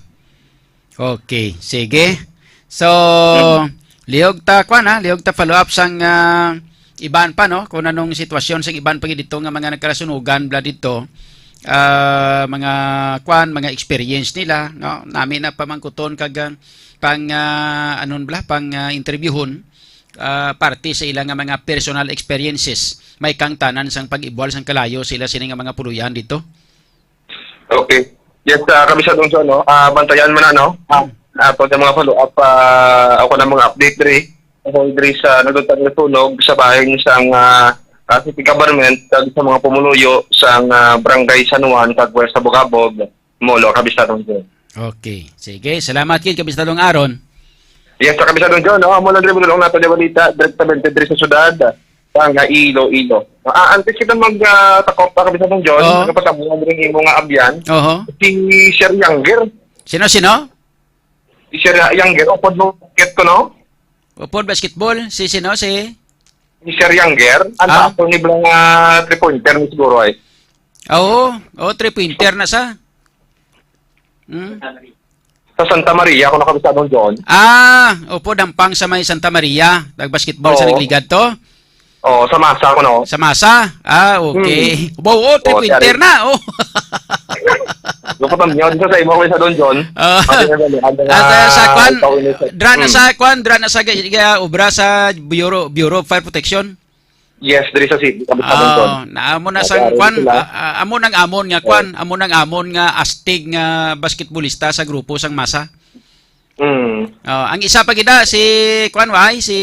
Okay, sige. So, Mm. liog ta, kwan, ha? Liog ta follow up sang, ah, iban pa, no? Kung anong sitwasyon sang iban pa gid dito nga mga nagkalasunugan bala dito. Ah, mga, kwan, mga experience nila, no? Nami na pamangkuton kag, ah, pang, ah, anon bala, pang, ah, interviewhon. ah, parte sa ila nga mga personal experiences, may kangtanan sang pag-ibual sang kalayo sa ila sini nga mga puloy-an dito? Okay. Yes, ah, Kabisado John, no? Ah, bantayan mo na, no? Ah, ato sa mga follow-up, ah, ako na mga update diri. Ako diri sa nagdutang na sunog sa bahin sang, ah, ah, city government kag sa mga pumuluyo sang, ah, Barangay San Juan kag West Sabugabog, Molo, Kabisado John. Okay. Sige, salamat gid, Kabistadong Aaron. Yes, sa Kabisado John, no? Amo lang diri bulong nato nga balita, direktamente diri sa syudad, sa nga Iloilo. Ah, antes kita mag, ah, takop pa, Kabisado John, Oo. Nagapatabo nga diri imo nga abyan, Oho. Si Sir Younger. Sino, sino? Si Sir Younger, upod mo, get ko, no? Upod basketball, si sino, si? Si Sir Younger, ang Ah. taas ni bala nga three-pointer ni siguro, eh. Oo, oh, three-pointer na sa. Hmm? Sa Santa Maria, kung nakabisado, John. Ah, opo, dampang sa may Santa Maria. Nag-basketball sa Oo. Nagligad to? Oo, sa Masa, kuno. Sa Masa? Ah, okay. Hmm. Wow, oh, Oo, three-pointer tiyari. Na. Oh. Lupot ang yun. Sa imo, Kabisado John. Ah. Pati na bali, ano Ah, nga, sa, sa kwan, ikaw ini sa dra na Hmm. sa kwan, dra na sa ga-, ga-, obra sa Bureau, Bureau of Fire Protection. Yes, diri sa city, Kabisado John. Oh, naamo na sang Nag-aaral kwan, sila. Ah, ah, amo nang amon nga Oh. kwan, amo nang amon nga astig nga basketballista sa grupo sang Masa. Mm. Oh, ang isa pa gid, ah, si kwan, why? Si,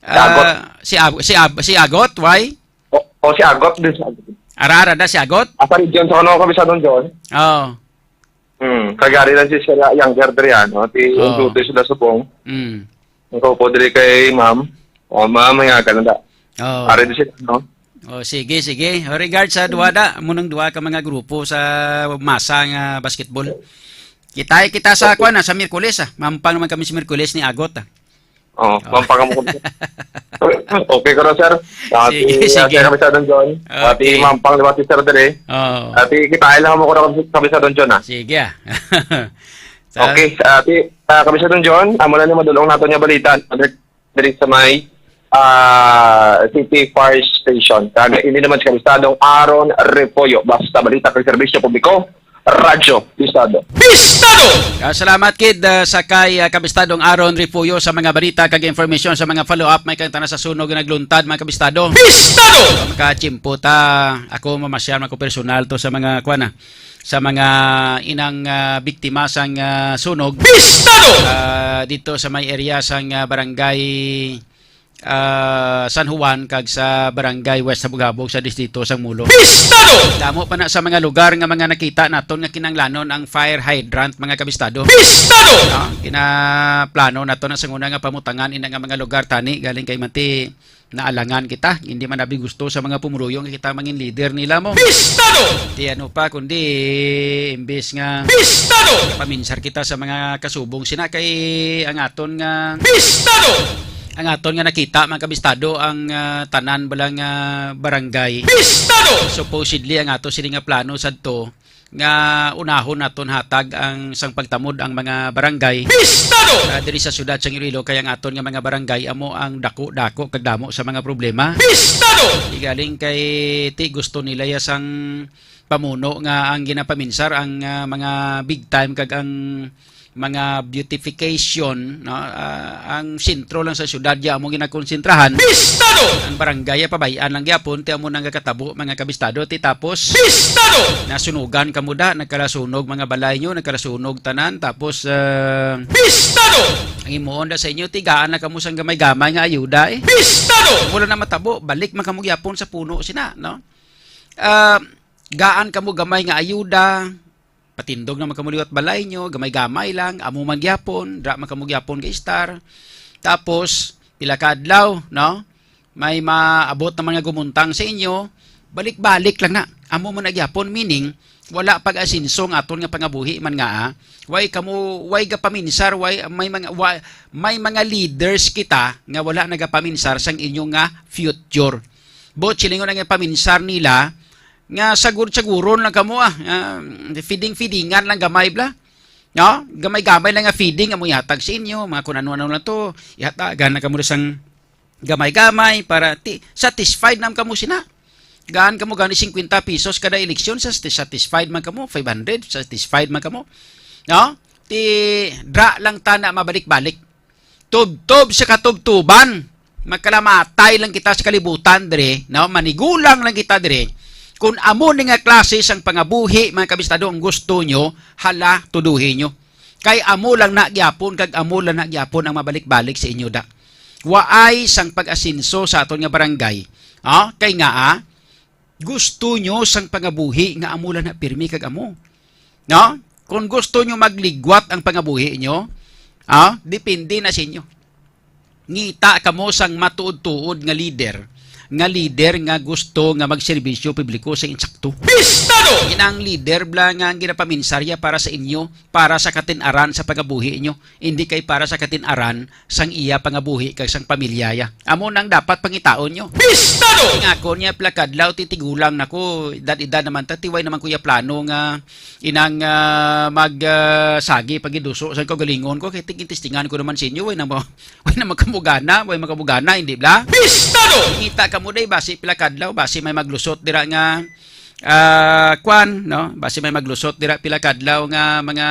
Si Agot. Ah, si Ab-, si Ab-, si Agot, why? O, o, si Agot din, si Agot. Ara-ara da si Agot? Asa region sa ano, Kabisado John? Oh. Hmm, kagari lang si Sir Younger diri, ano? Ti Oh. duty sila subong. Mm. Ang kaupo diri kay ma'am. O, ma'am, may nga ka na da. Oh. Ari di sila, no? Oh, sige, sige. Oh, regards sa duha da, amo nang duha ka mga grupo sa Masa nga basketball. Kitay kita sa Okay. kwan, ah, sa Miyerkules, ah. Mampang naman kami sa Miyerkules ni Agot, ah. Oh, Oh. mampang mo. Okay, ko na, sir. Ati, Sige, ah, sige. Sir Kabisado John. Ati, Okay. mampang naman si Sir diri. Oh. Ati, kita lang mo ko na, Kabisado John, ah. Sige, ah. Sa Okay, ati, ah, Kabisado John, amo na ni madulong nato nga balita. Diri sa may, ah, City Fire Station. Kag ini naman si Kabistadong Aaron Repollo. Basta balita kag serbisyo publiko, Radyo Bistado. Bistado! Ah, salamat gid, ah, sa kay, ah, Kabistadong Aaron Repollo sa mga balita kag informasyon sa mga follow-up may kang tanan sa sunog nga nagluntad, mga kabistado. Bistado! Makachimpo ta, ako mamasyal man ko personal to sa mga, kuwan na, sa mga inang, ah, biktima sang, ah, sunog. Bistado! Ah, dito sa may area sang, ah, barangay, ah, San Juan kag sa barangay West Sabugabog sa distrito sang Molo. Bistado! Damo pa na sa mga lugar nga mga nakita naton nga kinahanglanon ang fire hydrant, mga kabistado. Bistado! No? Ginaplano naton na sa una nga pamutangan ina nga mga lugar tani galing kay manti naalangan kita. Hindi man abi gusto sa mga pumuruyo nga kita mangin leader nila mo. Bistado! Di ano pa, kundi imbis nga Bistado! Paminsar kita sa mga kasubong sina kay ang aton nga Bistado! Ang aton nga nakita, mga kabistado, ang, ah, tanan bala nga barangay. Bistado! Supposedly, ang ato sini nga plano sadto nga unahon naton hatag ang sang pagtamod ang mga barangay Bistado! Ah, diri sa siyudad sang Iloilo, kay ang aton nga mga barangay amo ang dako-dako kag damo sa mga problema. Bistado! Di galing kay ti gusto nila ya sang pamuno nga ang ginapaminsar ang, ah, mga big time kag ang mga beautification, no? Ah, ang sentro lang sa siyudad ya amo ginakonsentrahan. Bistado! Ang barangay ya pabay-an lang gyapon ti amo nang gakatabo, mga kabistado, ti tapos Bistado! Nasunugan kamo da, nagkalasunog mga balay nyo, nagkalasunog tanan, tapos, ah, Bistado! Ang himuon da sa inyo, tigaan na kamo sang gamay-gamay nga ayuda, eh. Bistado! Wala na matabo, balik man kamo gyapon sa puno sina, no? Ah, gaan kamo gamay nga ayuda, patindog naman kamo liwat balay nyo, gamay-gamay lang, amo man gyapon, dra man kamo gyapon ga-estar. Tapos, pila ka adlaw, no? May maabot naman nga gumuntang sa inyo, balik-balik lang na. Amo man na gyapon, meaning, wala pag-asenso ang aton nga pangabuhi man nga, ah. Way kamo, way gapaminsar, way, may mga, wa-, may mga leaders kita nga wala nagapaminsar sang inyo nga future. Buot silingon ang paminsar nila, nga sagur-saguron lang kamo, ah, nga feeding-feedingan lang gamay bla. No? Gamay-gamay lang nga feeding amo ihatag sa inyo, mga kun ano-ano lang to, ihatagan lang kamo sang gamay-gamay para ti-, satisfied nam kamo sina. Gaan kamo gani cincuenta pesos kada eleksyon, sa-, satisfied man kamo, five hundred, satisfied man kamo. No? Ti dra lang ta na mabalik-balik. tubtob sa katubtuban. Makalamatay lang kita sa kalibutan dire, no? Manigulang lang kita dire. Kung amo ni nga klase sang pangabuhi, mga kabistado, ang gusto nyo, hala, tuduhi nyo. Kay amo lang na gyapon, kag amo lang na gyapon ang mabalik-balik sa inyo da. Waay sang pag-asenso sa aton nga barangay. Ah, kay nga, ah, gusto nyo sang pangabuhi nga amo lang na pirmi kag amo. No? Kung gusto nyo magligwat ang pangabuhi nyo, ah, depende na sa inyo. Ngita kamo sang matuod-tuod nga leader, nga leader nga gusto nga magserbisyo publiko sa insakto. Pistado! Inang leader bala nga ang ginapaminsarya para sa inyo, para sa katin-aran sa pangabuhi nyo, hindi kay para sa katin-aran sang iya pangabuhi kag sang pamilyaya. Amo nang dapat pangitaon nyo. Pistado! Nga ako niya, pila kadlaw, titigulang na ko, edad-edad naman ta, tiway naman kuya plano nga inang, ah, mag, ah, sagi pagiduso sa kaugalingon ko, kay tig-, testingan ko naman sa inyo, way na mo, way na magkamugana, way magkamugana, hindi bla? Pistado! Ngita kamo day, basi pila kadlaw, basi may maglusot dira nga, ah, kwan, no? Basi may maglusot dira pila kadlaw nga mga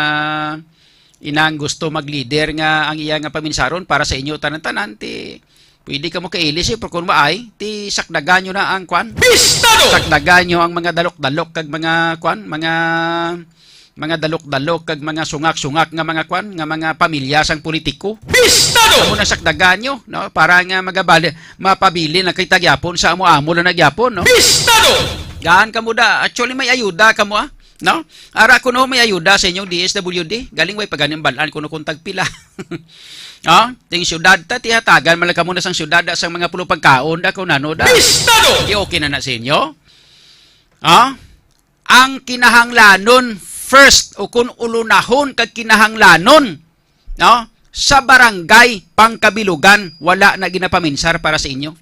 inang gusto mag-leader nga ang iya nga paminsaron para sa inyo tanan-tanan, ti pwede kamo kailis, eh, pero kung maay, ti sakdagan nyo na ang kwan. Pistado! Sakdagan nyo ang mga dalok-dalok kag mga kwan, mga, mga dalok-dalok kag mga sungak-sungak nga mga kwan, nga mga pamilya sang politiko. Pistado! Amo na sakdagan nyo, no? Para nga magabali, mapabilin na kita gyapon sa amo-amo lang na gyapon, no? Pistado! Gaan kamo da, actually may ayuda kamo, ah. No? Ara kuno may ayuda sa inyong D S W D. Galing way paganing balaan kuno kung tagpila. Oh, ting syudad ta, tihatagan man lang kamo na sang syudad da sang mga pulo pagkaon da kung ano da. Pistado! Di okay na na sa inyo? Ah? Ang kinahanglanon first o kung ulunahon kag kinahanglanon, no? Sa barangay Pangkabilugan, wala na ginapaminsar para sa inyo.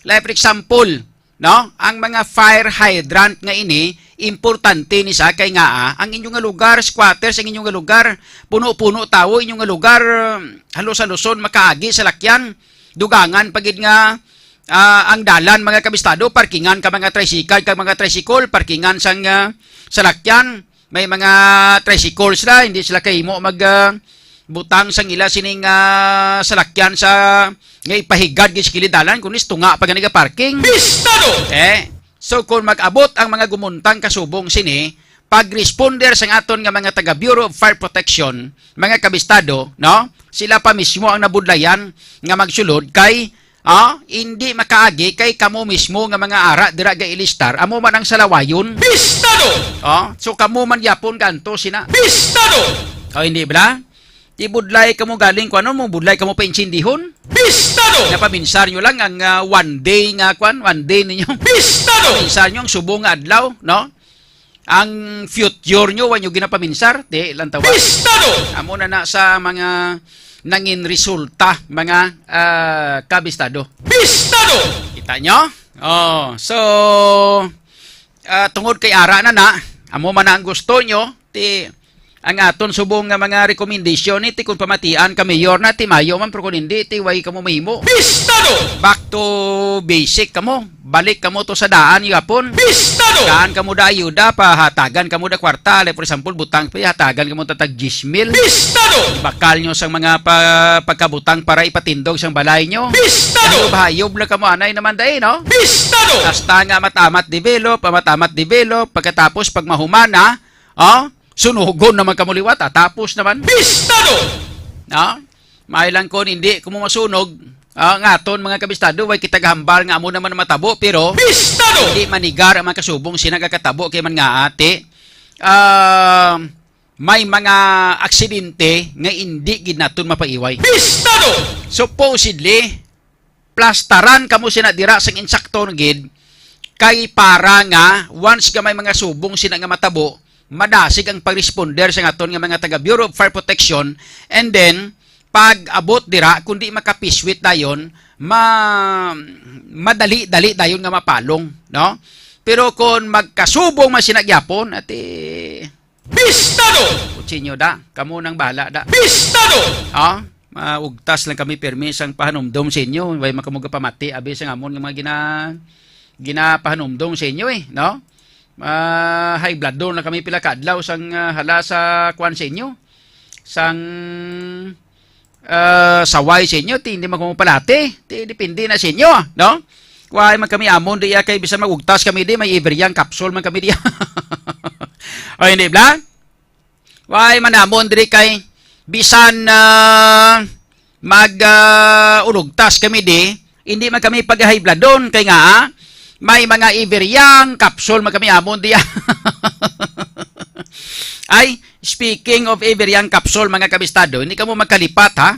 Like for example, no? Ang mga fire hydrant nga ini, importante ni sa kay nga, ah, ang inyo nga lugar, squatters, ang inyo nga lugar, puno-puno tawo, inyo nga lugar, um, halos-haluson makaagi sa lakyan, dugangan pa gid nga, ah, ang dalan, mga kabistado, parkingan ka mga tricycle, ka mga tricycle, parkingan sang, ah, salakyan, may mga tricycles na, hindi sila kahimo mag, ah, butang sang ila sining, ah, salakyan sa nga ipahigad gid sa kilid dalan, kundi tunga pa gani ka parking. Pistado! Eh, so kung mag-abot ang mga gumuntang kasubong sini, pag-responder sang aton nga mga taga Bureau of Fire Protection, mga kabistado, no? Sila pa mismo ang nabudlayan nga magsulod kay, ah, hindi makaagi kay kamo mismo nga mga ara dira ga-ilistar, amo man ang salawayon. Pistado! Oh, so kamo man gyapon ganto sina. Pistado! Oh, hindi bala? Di budlay kamo galing, kung ano mo, budlay kamo pa insindihon. Pistado! Napaminsar nyo lang ang, ah, one day nga, kwan, one day ninyo. Pistado! Paminsar nyo ang subong nga adlaw, no? Ang future nyo, wa nyo ginapaminsar, di lang tawa. Pistado! Amo na na sa mga nangin resulta, mga, ah, kabistado. Pistado! Kita nyo? Oh, so, ah, tungod kay ara na na, amo man na ang gusto nyo, ti, ang aton subong nga mga rekomendasyon, ti kung pamatian ka mayor na, ti mayo man, pero kung hindi, ti way kamo mahimo. Pistado! Back to basic kamo. Balik kamo to sa daan, yapon. Pistado! Daan kamo da ayuda, pahatagan kamo da kwarta. Like, for example, butang pa, hatagan kamo ta tag diyes mil. Pistado! Bakal nyo sang mga pa-, pagkabutang para ipatindog sang balay nyo. Pistado! Hayop-hayop lang kamo, anay naman dai, no? Pistado! Hasta nga amat-amat develop, amat-amat develop, pagkatapos pag mahuman na, oh, sunugon naman kamo liwat, ah, tapos naman. Pistado! No? May lang kon hindi kamo masunog, ah, nga aton mga kabistado, way kita gahambal nga amo naman ang matabo, pero Pistado! Hindi manigar ang mga kasubong sina gakatabo kay man nga ati, ah, may mga aksidente nga hindi gid naton mapaiway. Pistado! Supposedly, plastaran kamo sina dira sang insakto gid, kay para nga once nga may mga subong sina nga matabo, madasig ang pag-responder sa aton nga mga taga Bureau of Fire Protection, and then pag-abot dira, kundi makapiswit dayon, ma-, madali-dali dayon nga mapalong, no? Pero kung magkasubong man sina gyapon, ati, Pistado! Kutsinyo da. Kamo nang bahala da. Pistado! Ah, maugtas lang kami pirmi sang pahanumdom sa inyo. Way man kamo gapamati abi sang amon nga mga gina-, ginapahanumdom sa inyo, eh, no? Ah, high blood doon lang kami pila ka adlaw sang, ah, hala sa kwan sa inyo. Sang ah, saway sa inyo, ti hindi man ko mapalati. Ti depende na sa inyo, no? Why man kami amon diya kay bisan magugtas kami di, may Everyang capsule man kami diya. O hindi bla? Why man amon diri kay bisan, ah, mag, ah, ulugtas kami di, hindi man kami pag-high-bloodon kay nga, ah, may mga Everyang capsule man kami amon diya. Ay, speaking of Everyang capsule, mga kabistado, hindi kamo magkalipat, ha,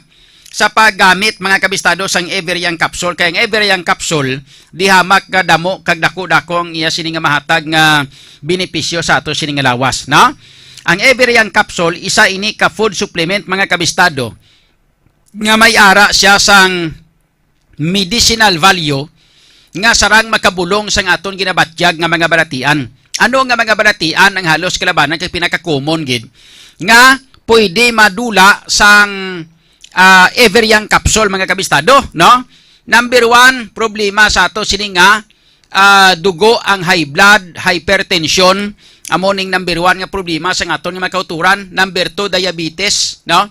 sa paggamit, mga kabistado, sang Everyang capsule. Kay ang Everyang capsule, di hamak nga damo kag dako-dako ang iya sini nga mahatag nga benepisyo sa ato sini nga lawas, no? Ang Everyang capsule, isa ini ka food supplement, mga kabistado, nga may ara siya sang medicinal value nga sarang makabulong sang aton ginabatyag nga mga balatian. Ano nga mga balatian ang halos kalabanan kay pinaka-common gid nga pwede madula sang, ah, Everyang capsule, mga kabistado, no? Number one, problema sa ato sini nga, ah, dugo ang high blood, hypertension, amo ning number one nga problema sa aton nga mga kauturan. Number two, diabetes, no?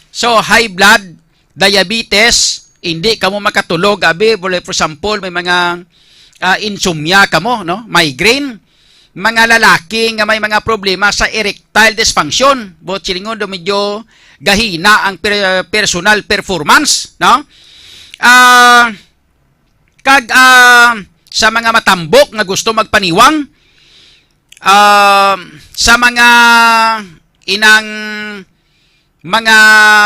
So, high blood, diabetes, hindi kamo makatulog, abi, for example, may mga, ah, insomnia kamo, no? Migraine, mga lalaki nga may mga problema sa erectile dysfunction, buot silingon do medyo gahina ang per-, personal performance, no? Ah, kag, ah, sa mga matambok nga gusto magpaniwang, ah, sa mga inang mga,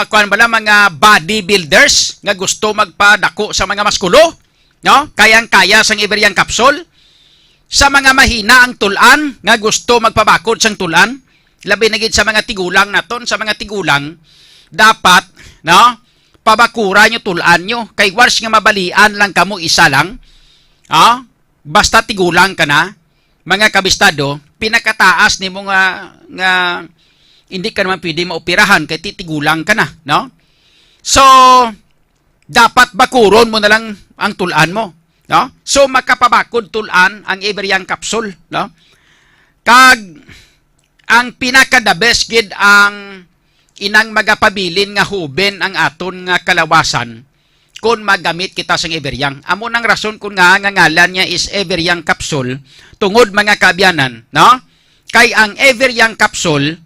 kuwan bala, mga bodybuilders nga gusto magpadako sa mga maskulo, no? Kayang-kaya sang Everyang capsule. Sa mga mahina ang tul-an nga gusto magpabakod sang tul-an, labi na gid sa mga tigulang naton, sa mga tigulang, dapat, no? Pabakura nyo tul-an nyo. Kay once nga mabalian lang kamo isa lang, ah, basta tigulang ka na, mga kabistado, pinakataas nimo nga, nga hindi ka naman pwede maoperahan kay titigulang ka na, no? So, dapat bakuron mo na lang ang tul-an mo, no? So, makapabakod tul-an ang Everyang capsule, no? Kag ang pinaka the best gid ang inang magapabilin nga huben ang aton nga kalawasan kon magamit kita sang Everyang. Amo nang rason kon nga nga ngalan niya is Everyang capsule, tungod, mga kaabyanan, no? Kay ang Everyang capsule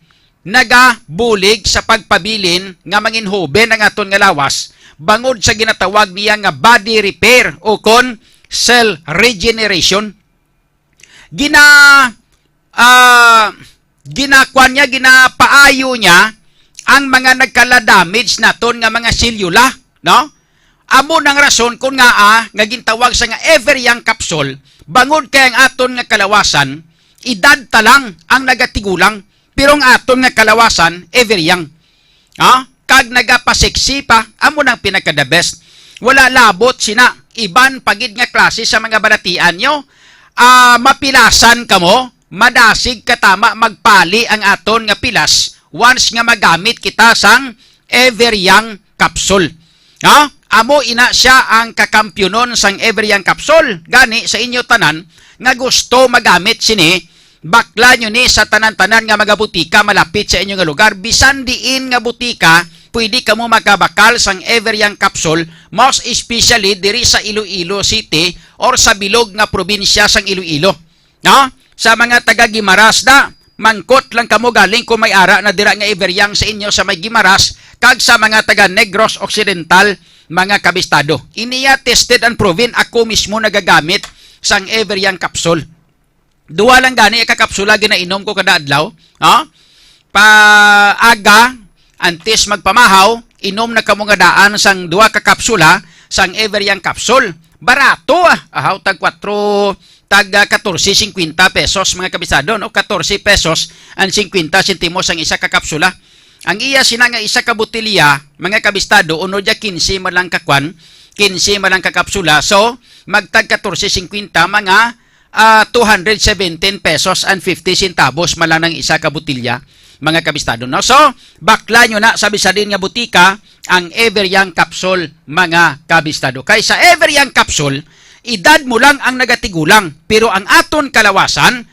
nagabulig sa pagpabilin nga manginhuben ang aton nga lawas bangod sa ginatawag niya nga body repair o kon cell regeneration. Gina-, ah, ginakuan niya, ginapaayo niya ang mga nagkala-damage naton nga mga selula, no? Amo nang rason kon ngaa nga gintawag sa nga Everyang capsule, bangod kay ang aton nga kalawasan, edad ta lang ang nagatigulang, pero ang aton nga kalawasan, Everyang. Ha? Kag nagapaseksi pa, amo nang pinaka the best. Wala labot sina, iban pa gid nga klase sa mga balatian nyo. Ah, mapilasan kamo, madasig katama magpali ang aton nga pilas once nga magamit kita sang Everyang capsule. Ha? Amo ina sia ang kakampyonon sang Everyang capsule. Gani sa inyo tanan nga gusto magamit sini, bakla nyo ni sa tanan-tanan nga mga butika malapit sa inyo nga lugar. Bisan diin nga butika, pwede kamo makabakal sang Everyang capsule, most especially diri sa Iloilo City or sa bilog nga probinsya sang Iloilo. No? Sa mga taga Guimaras da, mangkot lang kamo galing kung may ara na dira nga Everyang sa inyo sa may Guimaras, kag sa mga taga Negros Occidental, mga kabistado. Iniya tested and proven, ako mismo nagagamit sang Everyang capsule. Duha lang gani ka kapsula ginainom ko kada adlaw, ha? Pa aga, antes magpamahaw, inom na kamo nga daan sang duha ka kapsula sang Everyang capsule. Barato, ah. Ahaw, tag kwatro, tag, ah, katorse singkwenta pesos, mga kabisado, no? Katorse pesos ang singkwenta sentimos ang isa ka kapsula. Ang iya sina nga isa ka botelya, mga kabistado, uno dya kinse man lang ka kwan, kinse man lang ka kapsula. So, magtag katorse singkwenta, mga, ah, two hundred seventeen pesos and fifty centavos man lang ang isa ka botelya, mga kabistado, no? So, bakla nyo na sa bisadin nga butika ang Everyang capsule, mga kabistado. Kay sa Everyang capsule, edad mo lang ang nagatigulang, pero ang aton kalawasan,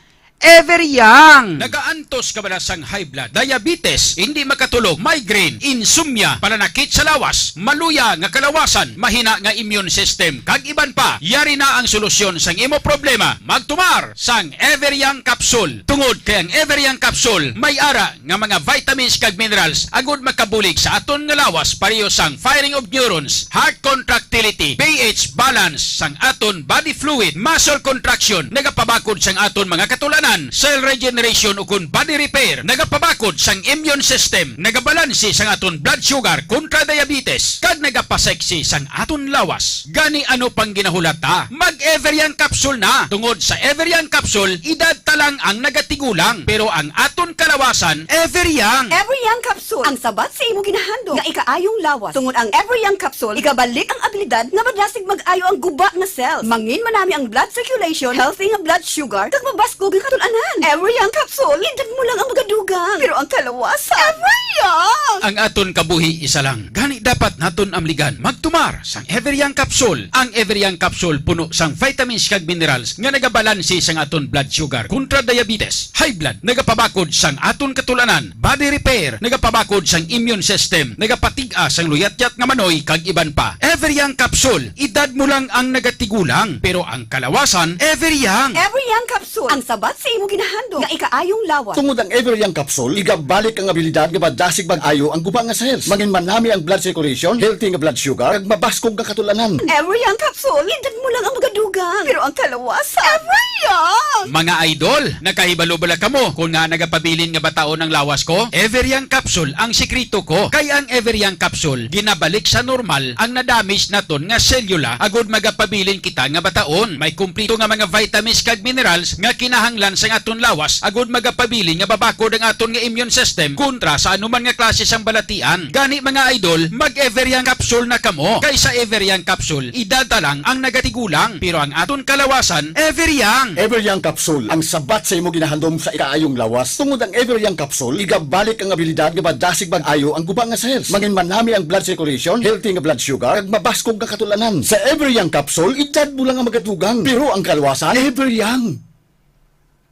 Everyang. Nagaantos ka bala sang high blood, diabetes, hindi makatulog, migraine, insomnia, pananakit sa lawas, maluya nga kalawasan, mahina nga immune system, kag iban pa? Yari na ang solusyon sang imo problema. Magtumar sang Everyang Capsule. Tungod kay ang Everyang Capsule may ara nga mga vitamins kag minerals agud makabulig sa aton nga lawas, pareho sang firing of neurons, heart contractility, pH balance sang aton body fluid, muscle contraction, nagapabakod sang aton mga katulanan, cell regeneration ukon body repair, nagapabakod sang immune system, nagabalanse sang aton blood sugar kontra diabetes, kag nagapasexy sang aton lawas. Gani ano pang ginahulat ta? Mag Everyang Capsule na. Tungod sa Everyang Capsule, edad ta lang ang nagatigulang, pero ang aton kalawasan, Everyang. Everyang Capsule, ang sabat sa imo ginahandom nga ikaayong lawas. Tungod ang Everyang Capsule, igabalik ang abilidad nga madasig mag-ayo ang guba nga cells. Mangin manami ang blood circulation, healthy nga blood sugar, kag mabaskog nga katulanan. Everyang Capsule, edad mo lang ang magadugang, pero ang kalawasan, Everyang. Ang aton kabuhi isa lang. Gani dapat naton amligan. Magtumar sang Everyang Capsule. Ang Everyang Capsule puno sang vitamins kag minerals nga nagabalanse sang aton blood sugar kontra diabetes, high blood, nagapabakod sang aton katulanan, body repair, nagapabakod sang immune system, nagapatig-a sang luyatyat nga manoy, kag iban pa. Everyang Capsule, edad mo lang ang nagatigulang, pero ang kalawasan, Everyang. Everyang Capsule, ang sabat sa imo ginahandom nga ikaayong lawas. Tungod ang Everyang Capsule, igabalik ang abilidad nga madasig mag-ayo ang guba nga cells. Mangin manami ang blood circulation, healthy nga blood sugar, kag mabaskog nga katulanan. Everyang Capsule, edad mo lang ang magadugang, pero ang kalawasan, Everyang. Mga idol, nakahibalo bala kamo kung nga nagapabilin nga bataon ang lawas ko? Everyang Capsule ang sikreto ko. Kay ang Everyang Capsule ginabalik sa normal ang nadamage naton nga selula agud magapabilin kita nga bataon. May kumplito nga mga vitamins kag minerals nga kinahanglan sang aton lawas agud magapabilin nga mabakod ang aton nga immune system kontra sa anuman nga klase sang balatian. Gani, mga idol, mag Everyang Capsule na kamo. Kay sa Everyang Capsule, edad ta lang ang nagatigulang, pero ang aton kalawasan, Everyang. Everyang Capsule, ang sabat sa imo ginahandom sa ikaayong lawas. Tungod ang Everyang Capsule, igabalik ang abilidad nga madasig mag-ayo ang guba nga cells. Mangin manami ang blood circulation, healthy nga blood sugar, kag mabaskog nga katulanan. Sa Everyang Capsule, edad mo lang ang magadugang, pero ang kalawasan, Everyang.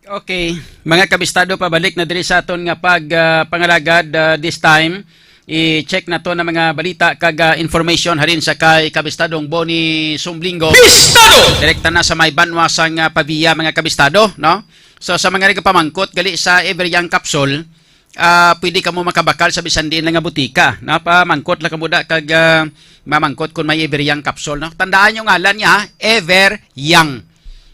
Okay, mga kabistado, pabalik na diri sa aton nga pag, ah, pangalagad, ah, this time. I-check nato na mga balita kag, ah, information halin sa kay Kabistadong Boni Sumblingo. Bistado! Direkta na sa may banwa sang, ah, Pavia, mga kabistado, no? So, sa mga nagapamangkot gali sa Everyang Capsule, ah, pwede kamo makabakal sa bisan diin lang nga butika, no? Pamangkot lang kamo da kag, ah, mamangkot kung may Everyang Capsule, no? Tandaan yung ngalan niya, ha? Everyang.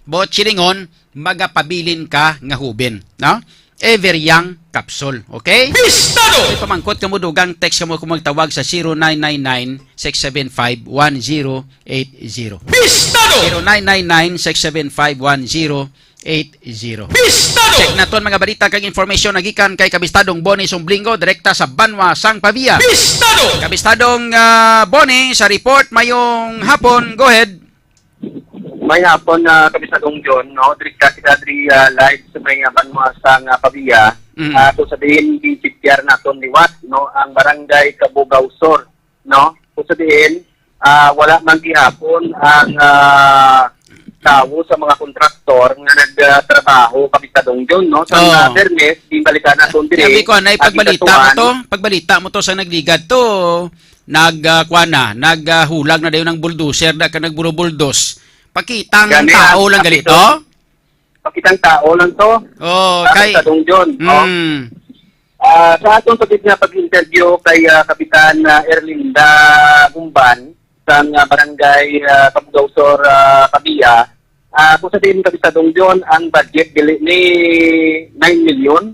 Buot silingon, magapabilin ka nga hubin, no? Everyang Capsule, okay? Bistado! May pamangkot kamo, dugang, text kamo kung magtawag sa zero nine nine nine, six seven five, one zero eight zero. Bistado! Zero nine nine nine, six seven five, one zero eight zero. Bistado! Check naton mga balita kag information nagikan kay Kabistadong Boni Sumblingo, direkta sa banwa sang Pavia. Bistado! Kabistadong, ah, Boni, sa report, mayong hapon. Go ahead. May hapon na, Kabistadong John, no? Diri ka kita diri, ah, live sa may, ah, banwa sang, ah, Pavia. Mm. Ah, kung sabihin, gi-C P R naton liwat, no? Ang barangay Cabugao Sur, no? Kung sabihin, ah, wala man gihapon ang, ah, tawo sa mga kontraktor nga nagtrabaho, Kabistadong John, no? Sa, oh, ah, Bernes, ginbalikan naton diri, sabi ko, anay, ah, pagbalita mo gikatuan to? Pagbalita mo to sa nagligad to? Nag, ah, kuwan na, nag, ah, hulag na dayon ang bulldozer, da ka nagbulubuldos. Pakitang tao lang gali to? Pakitang tao lang to. Oh, ah, kay Kabistadong John, oh. Mm. Ah, sa aton sa gitna pag-interview kay, ah, Kapitan, ah, Erlinda Gumban, sang, ah, barangay, ah, Cabugao Sur, ah, Pavia, ah, kung sa diin, Kabistadong John, ang budget dili ni nine million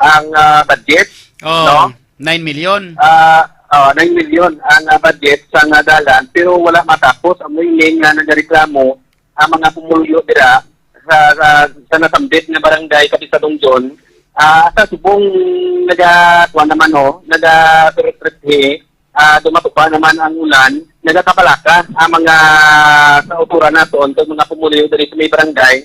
ang, ah, budget, oh, no? Nine million? Ah, ah, nine million ang, ah, budget sa nga dalan, pero wala matapos. Ang meaning nga nagareklamo ang mga pumuluyo dira sa, sa, sa nasambit nga barangay, Kabistadong John, ah, sa subong naga, kuwan naman, oh, naga-, ah, dumato pa naman ang ulan, nagakabalaka ang mga kauturan naton kag mga pumuluyo diri sa may barangay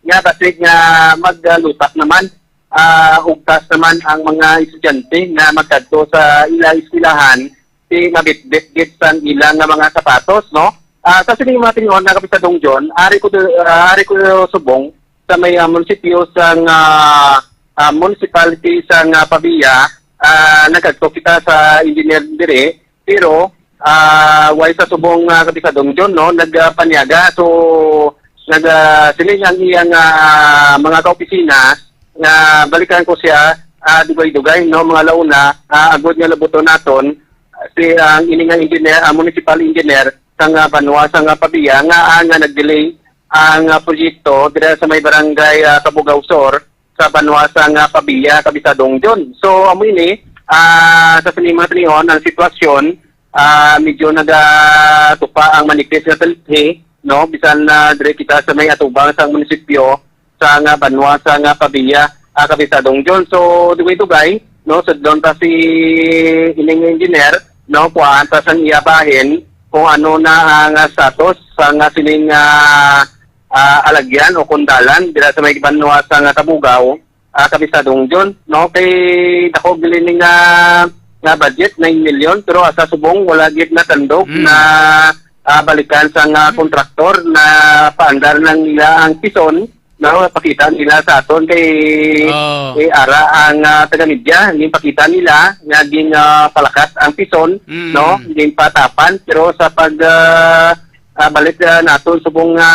nga basig nga maglutak naman, ah, ugtas naman ang mga estudyante nga magkadto sa ila eskwelahan, ti mabitbit gid sang ila nga mga sapatos, no? Ah, sa sining mga tingog na, Kabistadong John, ari ko, ah, ari ko subong, sa may, ah, munisipyo sang, ah, ah, municipality sang, ah, Pavia, ah, nagkadto kita sa engineer diri, pero, ah, way sa subong, ah, Kapisadong John, no, nagpanyaga. So, nag, ah, siling ang iyang, ah, mga kaopisina nga balikan ko siya, ah, dugay-dugay, no, mga launa, ah, agod nga labuton naton si ang ini nga engineer, ah, municipal engineer sang, ah, banwa sang, ah, Pavia nga, ah, nga nag-delay ang, ah, proyekto dira sa may barangay, ah, Cabugao Sur sa banwa sang, ah, Pavia, Kapisadong John. So, amo ini, ah, sa sini mga tinion, ang sitwasyon, ah, medyo nagatupa ang manipis nga taliphi, no? Bisan na dire kita sa may atubang sang munisipyo, sa nga banwa sa nga Pavia, ah, Kapisadong John. So, dugay-dugay, no, sudlon ta si ining engineer, no, kuhaan ta sang iya bahin kung ano na ang, ah, status sa nga sining, ah, ah, alagyan o kundalan dira sa may banwa sa nga Cabugao, ah, Kapisadong John, no, kay dako gid ni nga, nga budget, nine million, pero asa subong wala gid natandog Mm. na, ah, balikan sa nga Mm. kontraktor na paandar lang nila ang pison, no, pakita nila sa aton kay, Oh. kay ara ang, ah, taga-media, ginpakita nila nga gin, ah, palakat ang pison, Mm. no, ginpatapan, pero sa pag, ah, ah, balik, ah, naton subong nga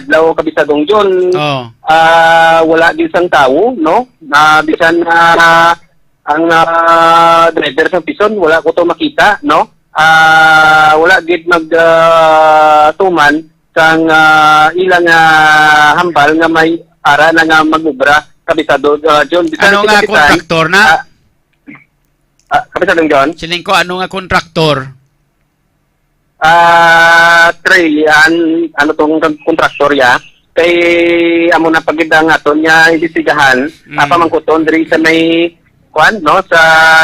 adlaw, Kapisadong John, Oh. ah, wala gyud sang tawo, no, na bisan, ah, ang, ah, driver sang pison, wala ko to makita, no, ah, wala gid mag, ah, tuman sang, ah, ilang, ah, hambal nga may ara na nga mag-obra, Kapisadong, ah, John. Bisan Ano si nga Kapitan, kontraktor na? ah, ah, Kapisadong John? Siling ko, ano nga kontraktor? Ah, Trey, an-, ano tong kon-, kontraktor ya? Kay amo na pagid ang aton nga imbestigahan, Mm. ah, pamangkuton diri sa may, kuan, no, sa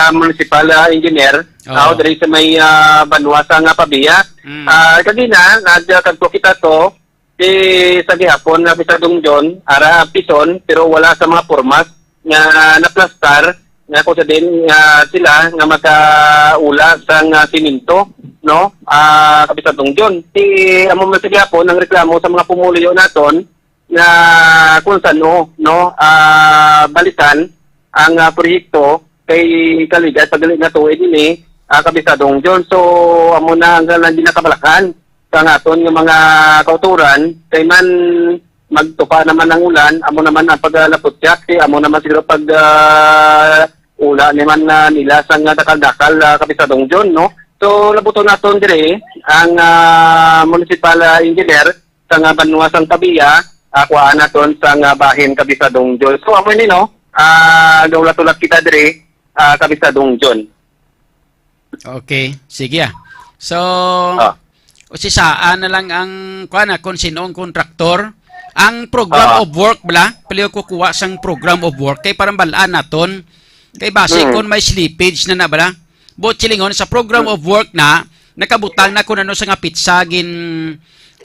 municipal, ah, engineer, Oo. ah, diri sa may, ah, banwa sa nga Pavia. Mm. Ah, kagina, nagkadto kita to, si sa gihapon nga Kapisadong John, ara ang pison, pero wala sa mga pormas nga naplastar, nga kung sa din nga sila nga makaula sang, ah, siminto, no? Ah, Kapisadong John. Si amo man sa gihapon ang reklamo sa mga pumuluyo naton nga kung san-o, no, ah, balikan ang, ah, proyekto kay kaligad pag na tuig ini, ah, Kapisadong John. So, amo na ang, ang ginakabalakan sa aton nga mga kauturan, kay man magtupa naman ang ulan, amo naman ang paglalapot siya, kay amo naman siguro pag, ah, ula naman na nila sa nga dakal-dakal, ah, Kapisadong John, no? So, labuton naton dire ang, ah, municipal, ah, engineer sa nga banwa sang Pavia, ah, kuhaan naton sa nga bahin, Kapisadong John. So, amo ni, no? Ah, gaulat-ulat kita dire, ah, Kapisadong John. Okay, sige, ah. So, Ah. usisaan na lang ang, kuan, ah, kung sino ang kontraktor. Ang program Ah. of work, bala, paliw ko kuha sang program of work. Kay parang balaan naton. Kay base Mm. kung may slippage na na, bala. But silingon, sa program Mm. of work na, nakabutang na kung ano sa nga pitsa gin,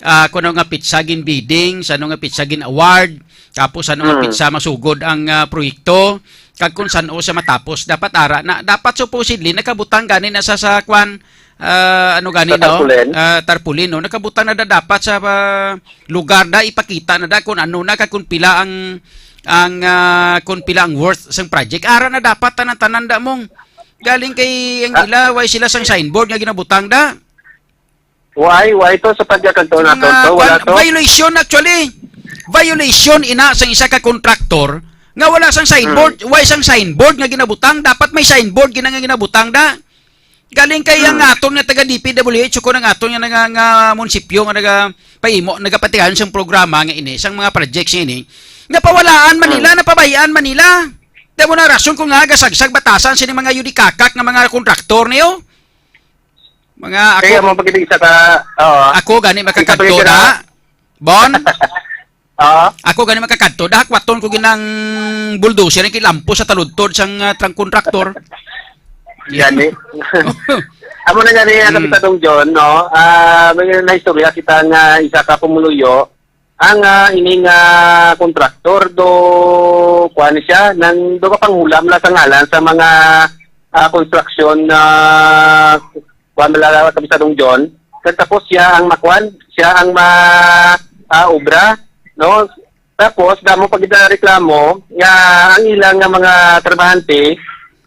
ah, kung ano nga pitsa gin bidding, sa ano nga pitsa gin award, tapos ano nga Mm. pitsa masugod ang, ah, proyekto, kag kung san-o siya matapos. Dapat ara na, dapat supposedly nakabutang gani na sa, sa kwan, ah, ano gani, Sa no? tarpaulin? Ah, tarpaulin, no? Nakabutang na da dapat sa, ah, lugar da, ipakita na da kung ano na, kag kung pila ang, ang, ah, kung pila ang worth sang project. Ara na dapat tanan-tanan da mong galing kay ang Ah. ila, why sila sang signboard nga ginabutang da? Why? Why to sa pagkakadto Sa na mga to? Wala kwan, to? violation actually. Violation ina sang isa ka kontraktor nga wala sang signboard. Hmm. Why sang signboard nga ginabutang? Dapat may signboard gina nga ginabutang da. Galing kay ang Hmm. aton nga taga D P W H o kung ang aton nga, nga, nga munisipyo nga naga paimo, nagapatigayon sang programa nga ini, sang mga projects nga ini, napawalaan man nila, Hmm. napabayaan man nila. Damo na rason kung nga gasagsag batasan sini mga yudikakak nga mga kontraktor niyo. Mga ako, Kaya mo pag isa ka, oo. Ako gani Isa makakadto pag isa na. Bon? Oo. Ako gani makakadto. Da, kwaton ko ginang bulldozer, ang kilampo sa taludtod sang, ah, truck contractor. Gani. Amo na gani, ang Mm. Kapisadong John, no? Ah, may naistorya kita nga isa ka pumuluyo. Ang, ah, ining, ah, kontraktor do, kuwan siya, nang do kapangulam na sa ngalan sa mga, ah, construction na, kuwan, mala-, Kapisadong John. Kag tapos siya ang makuwan, siya ang ma-, ah, obra, no? Tapos, damo pa gid ang reklamo nga ang ilang nga mga trabahante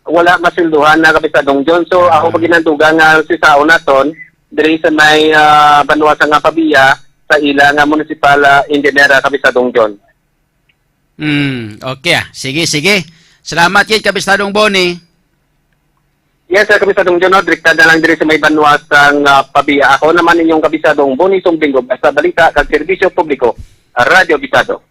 wala masweldohan na, Kabistadong John. So, ako pa ginanduga nga si saon naton diri sa may, ah, banwa sa nga Pavia sa ila nga municipal, ah, engineer, ah, Kabistadong John. Hmm, okay ah. Sige, sige. Salamat gid, Kabistadong Boni. Yes, sir, Kabistadong John, no? Direkta na lang diri sa may banwa sang, ah, Pavia. Ako naman inyong Kabistadong Boni Sumblingo, basta balita kag serbisyo publiko, Radyo Bistado.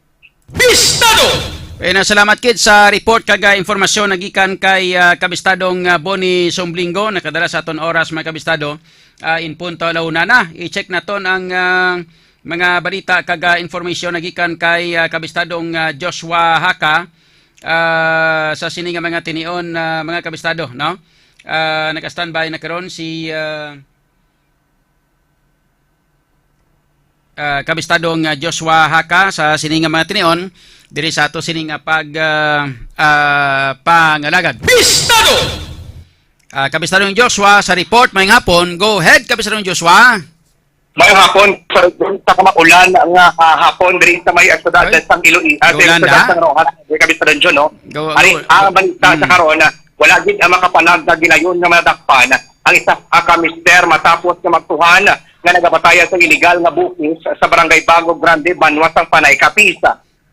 Bistado! Eh, na salamat kid sa report kag, ah, informasyon nagikan kay, ah, Kabistadong, ah, Boni Sumblingo. Nakadala sa aton oras, mga Kabistado. Ah, in punto, alauna na. I-check naton ang, ah, mga balita kag, ah, informasyon nagikan kay, ah, Kabistadong, ah, Joshua Haka, ah, sa sini nga mga tinion, ah, mga Kabistado, no? Ah, naka-standby na karon si, ah, ah, Kabistadong, ah, Joshua Haka sa sini nga mga tinion diri sa ato sini nga pag, ah, ah, pangalagad. Bistado! Ah, Kabistadong Joshua sa report, maayong hapon. Go ahead, Kabistadong Joshua. Maayong hapon, sa region sa kamaulan nga, ah, hapon diri sa may syudad Ay, sang Iloilo, ah, sa kaulan syudad na. Sang Roxas, diri, Kabistadong John, no? Go, Ari, go, ang balita sa mm. Karon, ah, wala gid ang makapalag nga gilayon nga madakpan ang isa ka mister matapos nga magtuhan nga nagabataya sa iligal nga bukis sa Barangay Bago Grande, Banwa sang Panay, Capiz.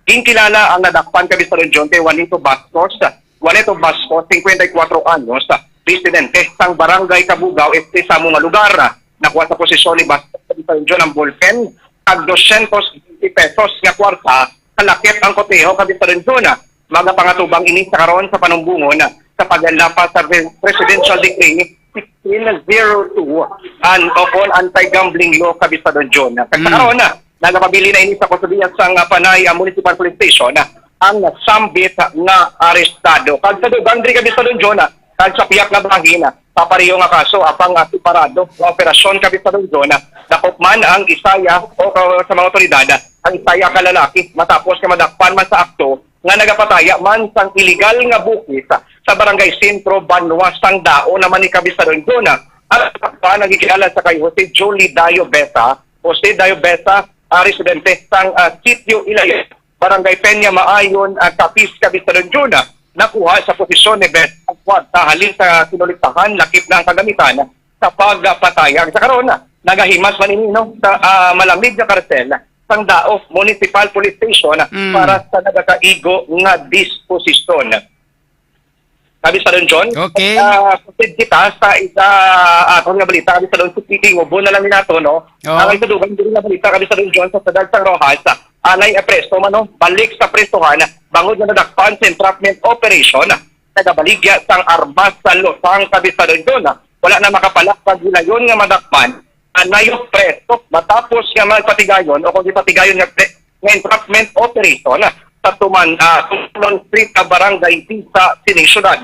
Ginkilala ang nadakpan, Kabistadong John, kay Juanito Bascos. Juanito Bascos, singkwenta y kuwatro anyos, residente sang Barangay Cabugao Este sa amo nga lugar. Nakuha sa posisyon ni Bascos, Kabistadong John, ang ballpen kag dosyentos bente pesos nga kwarta sa lakip ang koteho, Kabistadong John. Magapangatubang ini sa karon sa panumbongon sa paglapas sa Pre-, Presidential Decree sixteen zero two, an, o kon anti-gambling law, Kabistadong John. Kag sa Mm. karon, nagapabilin na ini sa kustodiya sang, ah, Panay, ah, Municipal Police Station, ah, ang nasambit nga arestado. Kag sa dugang diri, Kabistadong John, ah, kag sa pihak nga bahin, ah, papareho nga kaso, apang, ah, separado nga operasyon, Kabistadong John, ah, dakop man ang isaya o, ah, sa mga otoridad, ah, ang isaya ka lalaki matapos nga madakpan man sa akto nga nagapataya man sang iligal nga bukis sa Barangay Sentro, Banwa sang Dao naman ni, Kabistadong John. Ang pa nagkikilala sa kay Jose Jolie Dayo Besa, Jose Dayo Besa, ah, residente sang, ah, Sitio Ilaya, Barangay Peña Maayon, ah, Capiz, Kabistadong John. Nakuha sa posisyon ni Besa ang kwarta halin sa kinolektahan, lakip na ang kagamitan sa pagpataya. Sa karon, nagahimas man ini, no, sa, ah, malamig nga karsel sang Dao Municipal Police Station Mm. para sa nagakaigo nga disposisyon. Kabistadong John, Okay. ah, proceed kita sa isa, ah, aton nga balita, Kabistadong, si P P, ngubo na lang ni nato, no? Oo. Ang isa dugang diri nga balita, Kabistadong John, sa Sadal sang Roxas, anay apresto man, no? Balik sa prestuhan, bangod nga nadakpan sa entrapment operation, nagabaligya sang armas sa lutang, Kabistadong John. Wala na makapalak sa gilayon nga madakpan, anay preso matapos nga magpatigayon o kung gipatigayon nga pre-, nga entrapment operation sa Tuman, ah, Tumanon Street, ah, Barangay Tisa, sining syudad.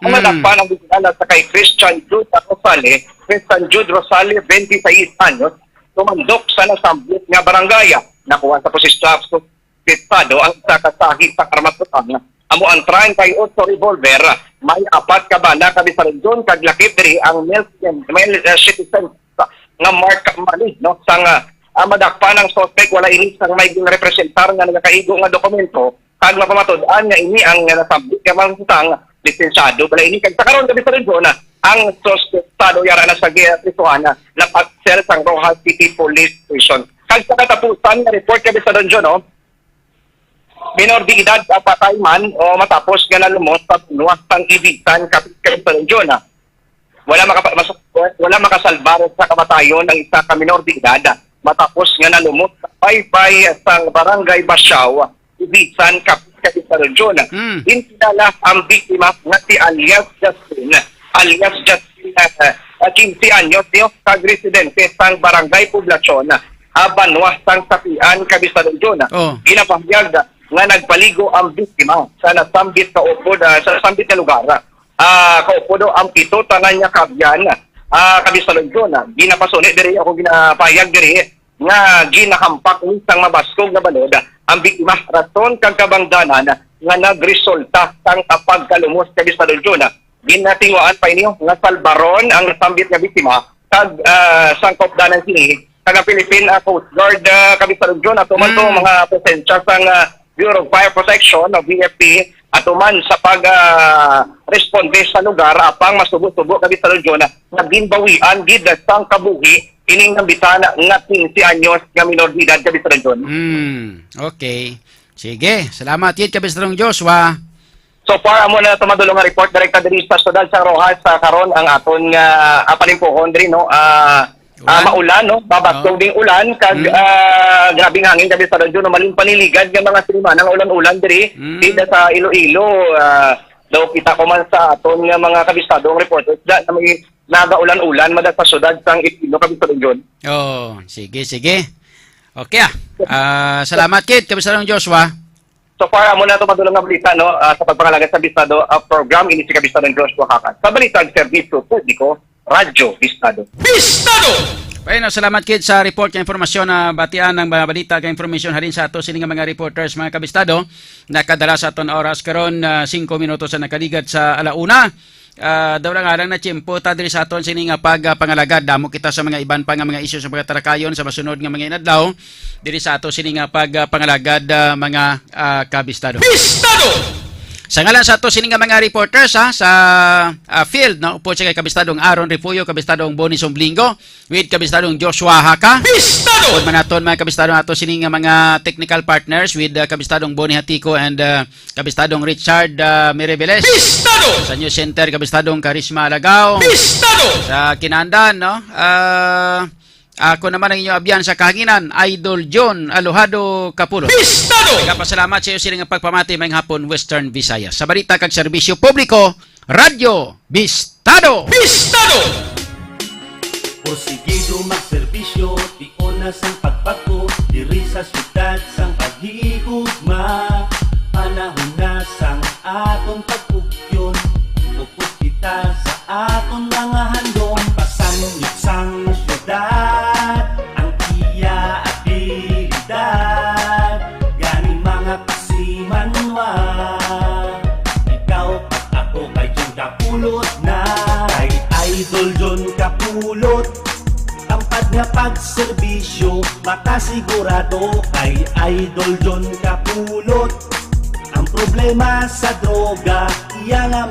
Ang Mm. nadakpan ang biktima sa kay Christian Jude Rosale, Christian Jude Rosale, twenty-six anyos, tumandok sa nasambit nga barangay. Nakuha sa posisyon suspetsado ang isa ka sahi sa karmatutang. Amo ang treinta y ocho revolver, may apat ka bala, Kabistadong John, kag lakip diri ang male, male, uh, citizen nga Mark Mali, no? Sang, ah, ang madakpan ang suspect, wala ini sang may ginrepresentar nga nagakaigo nga dokumento, kag mapamatud-an nga ini ang nasambit nga mga butang lisensyado. Bala ini kag sa karon, Kabistadong John, ang suspetsado yara na sa gi-, prisuhan na napag-cell sang Roxas City Police Station. Kag sa katapusan nga report, Kabistadong John, no? Minor de edad ang patay man o matapos nga nalumos sa banwa sang Ibisan, Capiz, Region. Wala makapa-, mas-, wala makasalbar sa kamatayon ang isa ka minor de edad matapos nga nalumos sa baybay sang Barangay Basiao, Ibisan, Capiz, Region. Mm. Ginkilala ang biktima nga si alias Justin, alias Justin, ah, ah, quince anyos, niyo, kag residente sang Barangay Poblacion, ah, banwa sang Sapian, Capiz, Region. Oh. Ginapahayag nga nagpaligo ang biktima sa nasambit kaupod, ah, sa nasambit nga lugar. Ah, kaupod daw ang pito tanan niya kaabyan, ah, Capiz, Region. Ginapasuni diri, ako ginapahayag diri nga ginahampak ni sang mabaskog nga balod ang biktima, rason kag kabangdanan nga nagresulta sang pagkalumos, Capiz, Region. Ginatinguhaan pa ini nga salbaron ang nasambit nga biktima kag, ah, sang kaupdanan sini kag ang Philippine, ah, Coast Guard, ah, Capiz, Region, atuman to Mm. mga presensya sang, ah, Bureau of Fire Protection o B F P, atuman sa pag, ah, responde sa lugar, apang masubo-subo, Kabistado John, na ginbawian gid sang kabuhi ining nambitana nga quince anyos nga minor de edad, Kabistado John. Hmm, okay. Sige, salamat gid, Kabistadong Joshua. So far, amo na ito madulong nga report direkta diri sa siyudad sa Roxas. Sa karon, ang aton nga, ah, panimpuhon diri, no? Ah, ah, Ulan? Maulan, no? Babaskog Oh. ding ulan kag, Mm. ah, grabing hangin, Kabistado John, no? Maling paniligad nga mga sinimana nga ulan-ulan diri Mm. dito sa Iloilo. Ah, daw kita ko man sa aton nga mga kabistadong reporters da, na may nagaulan-ulan mada sa siyudad sang Iloilo, Kabistado John. Oh, sige, sige. Okay ah. Ah, salamat gid, Kabistadong Joshua. So far, amo na ito madulong nga balita, no? Ah, sa pagpangalagad sa Bistado, ah, program, ini si Kabistadong Joshua Hakan. Sa balita, ang serbisyo publiko, Radyo Bistado. Bistado! Bueno, salamat gid sa report nga impormasyon na batian ng mga balita kag information halin sa ato sini nga mga reporters, mga kabistado. Nakadala sa aton oras karon, ah, singko minutos na nakaligad sa ala una. Ah, daw lang alang na tiyempo ta diri sa aton sini nga pagpangalagad. Damo kita sa mga iban pa nga mga isyu sa pagkatarakayon sa masunod nga mga inadlaw diri sa ato sini nga pagpangalagad, ah, mga, ah, kabistado. Bistado! Sa ngalan sa ato sini nga mga reporters, ha, sa, ah, field, no, upod sa kay Kabistadong Aaron Refugio, Kabistadong Bonnie Somblingo, with Kabistadong Joshua Haka. Bistado! Upod man naton, mga kabistadong, ato sini nga mga technical partners with, ah, Kabistadong Bonnie Hatiko and, ah, Kabistadong Richard, ah, Miribeles. Bistado! Sa News Center, Kabistadong Karisma Alagao. Bistado! Sa Kinandan, no? Ah, ako naman ang inyong abyan sa kahanginan, Idol John Alojado Capullo. Bistado! Nagapasalamat sa iyo sini nga pagpamati, maayong hapon, Western Visayas. Sa balita kag serbisyo publiko, Radyo Bistado. Bistado! Porsigido magserbisyo, tion na sang pagbag-o, diri sa siyudad sang paghigugma. Panahon na sang aton pag-ugyon, upod kita sa aton mga handom. Pasangit sang siyudad ang iya abilidad, gani mga kasimanwa, ikaw kag ako kay Jun Kapulot na. Kay Idol Jun Kapulot, tampad nga pagserbisyo, makasigurado. Kay Idol Jun Kapulot, ang problema sa droga, iya nga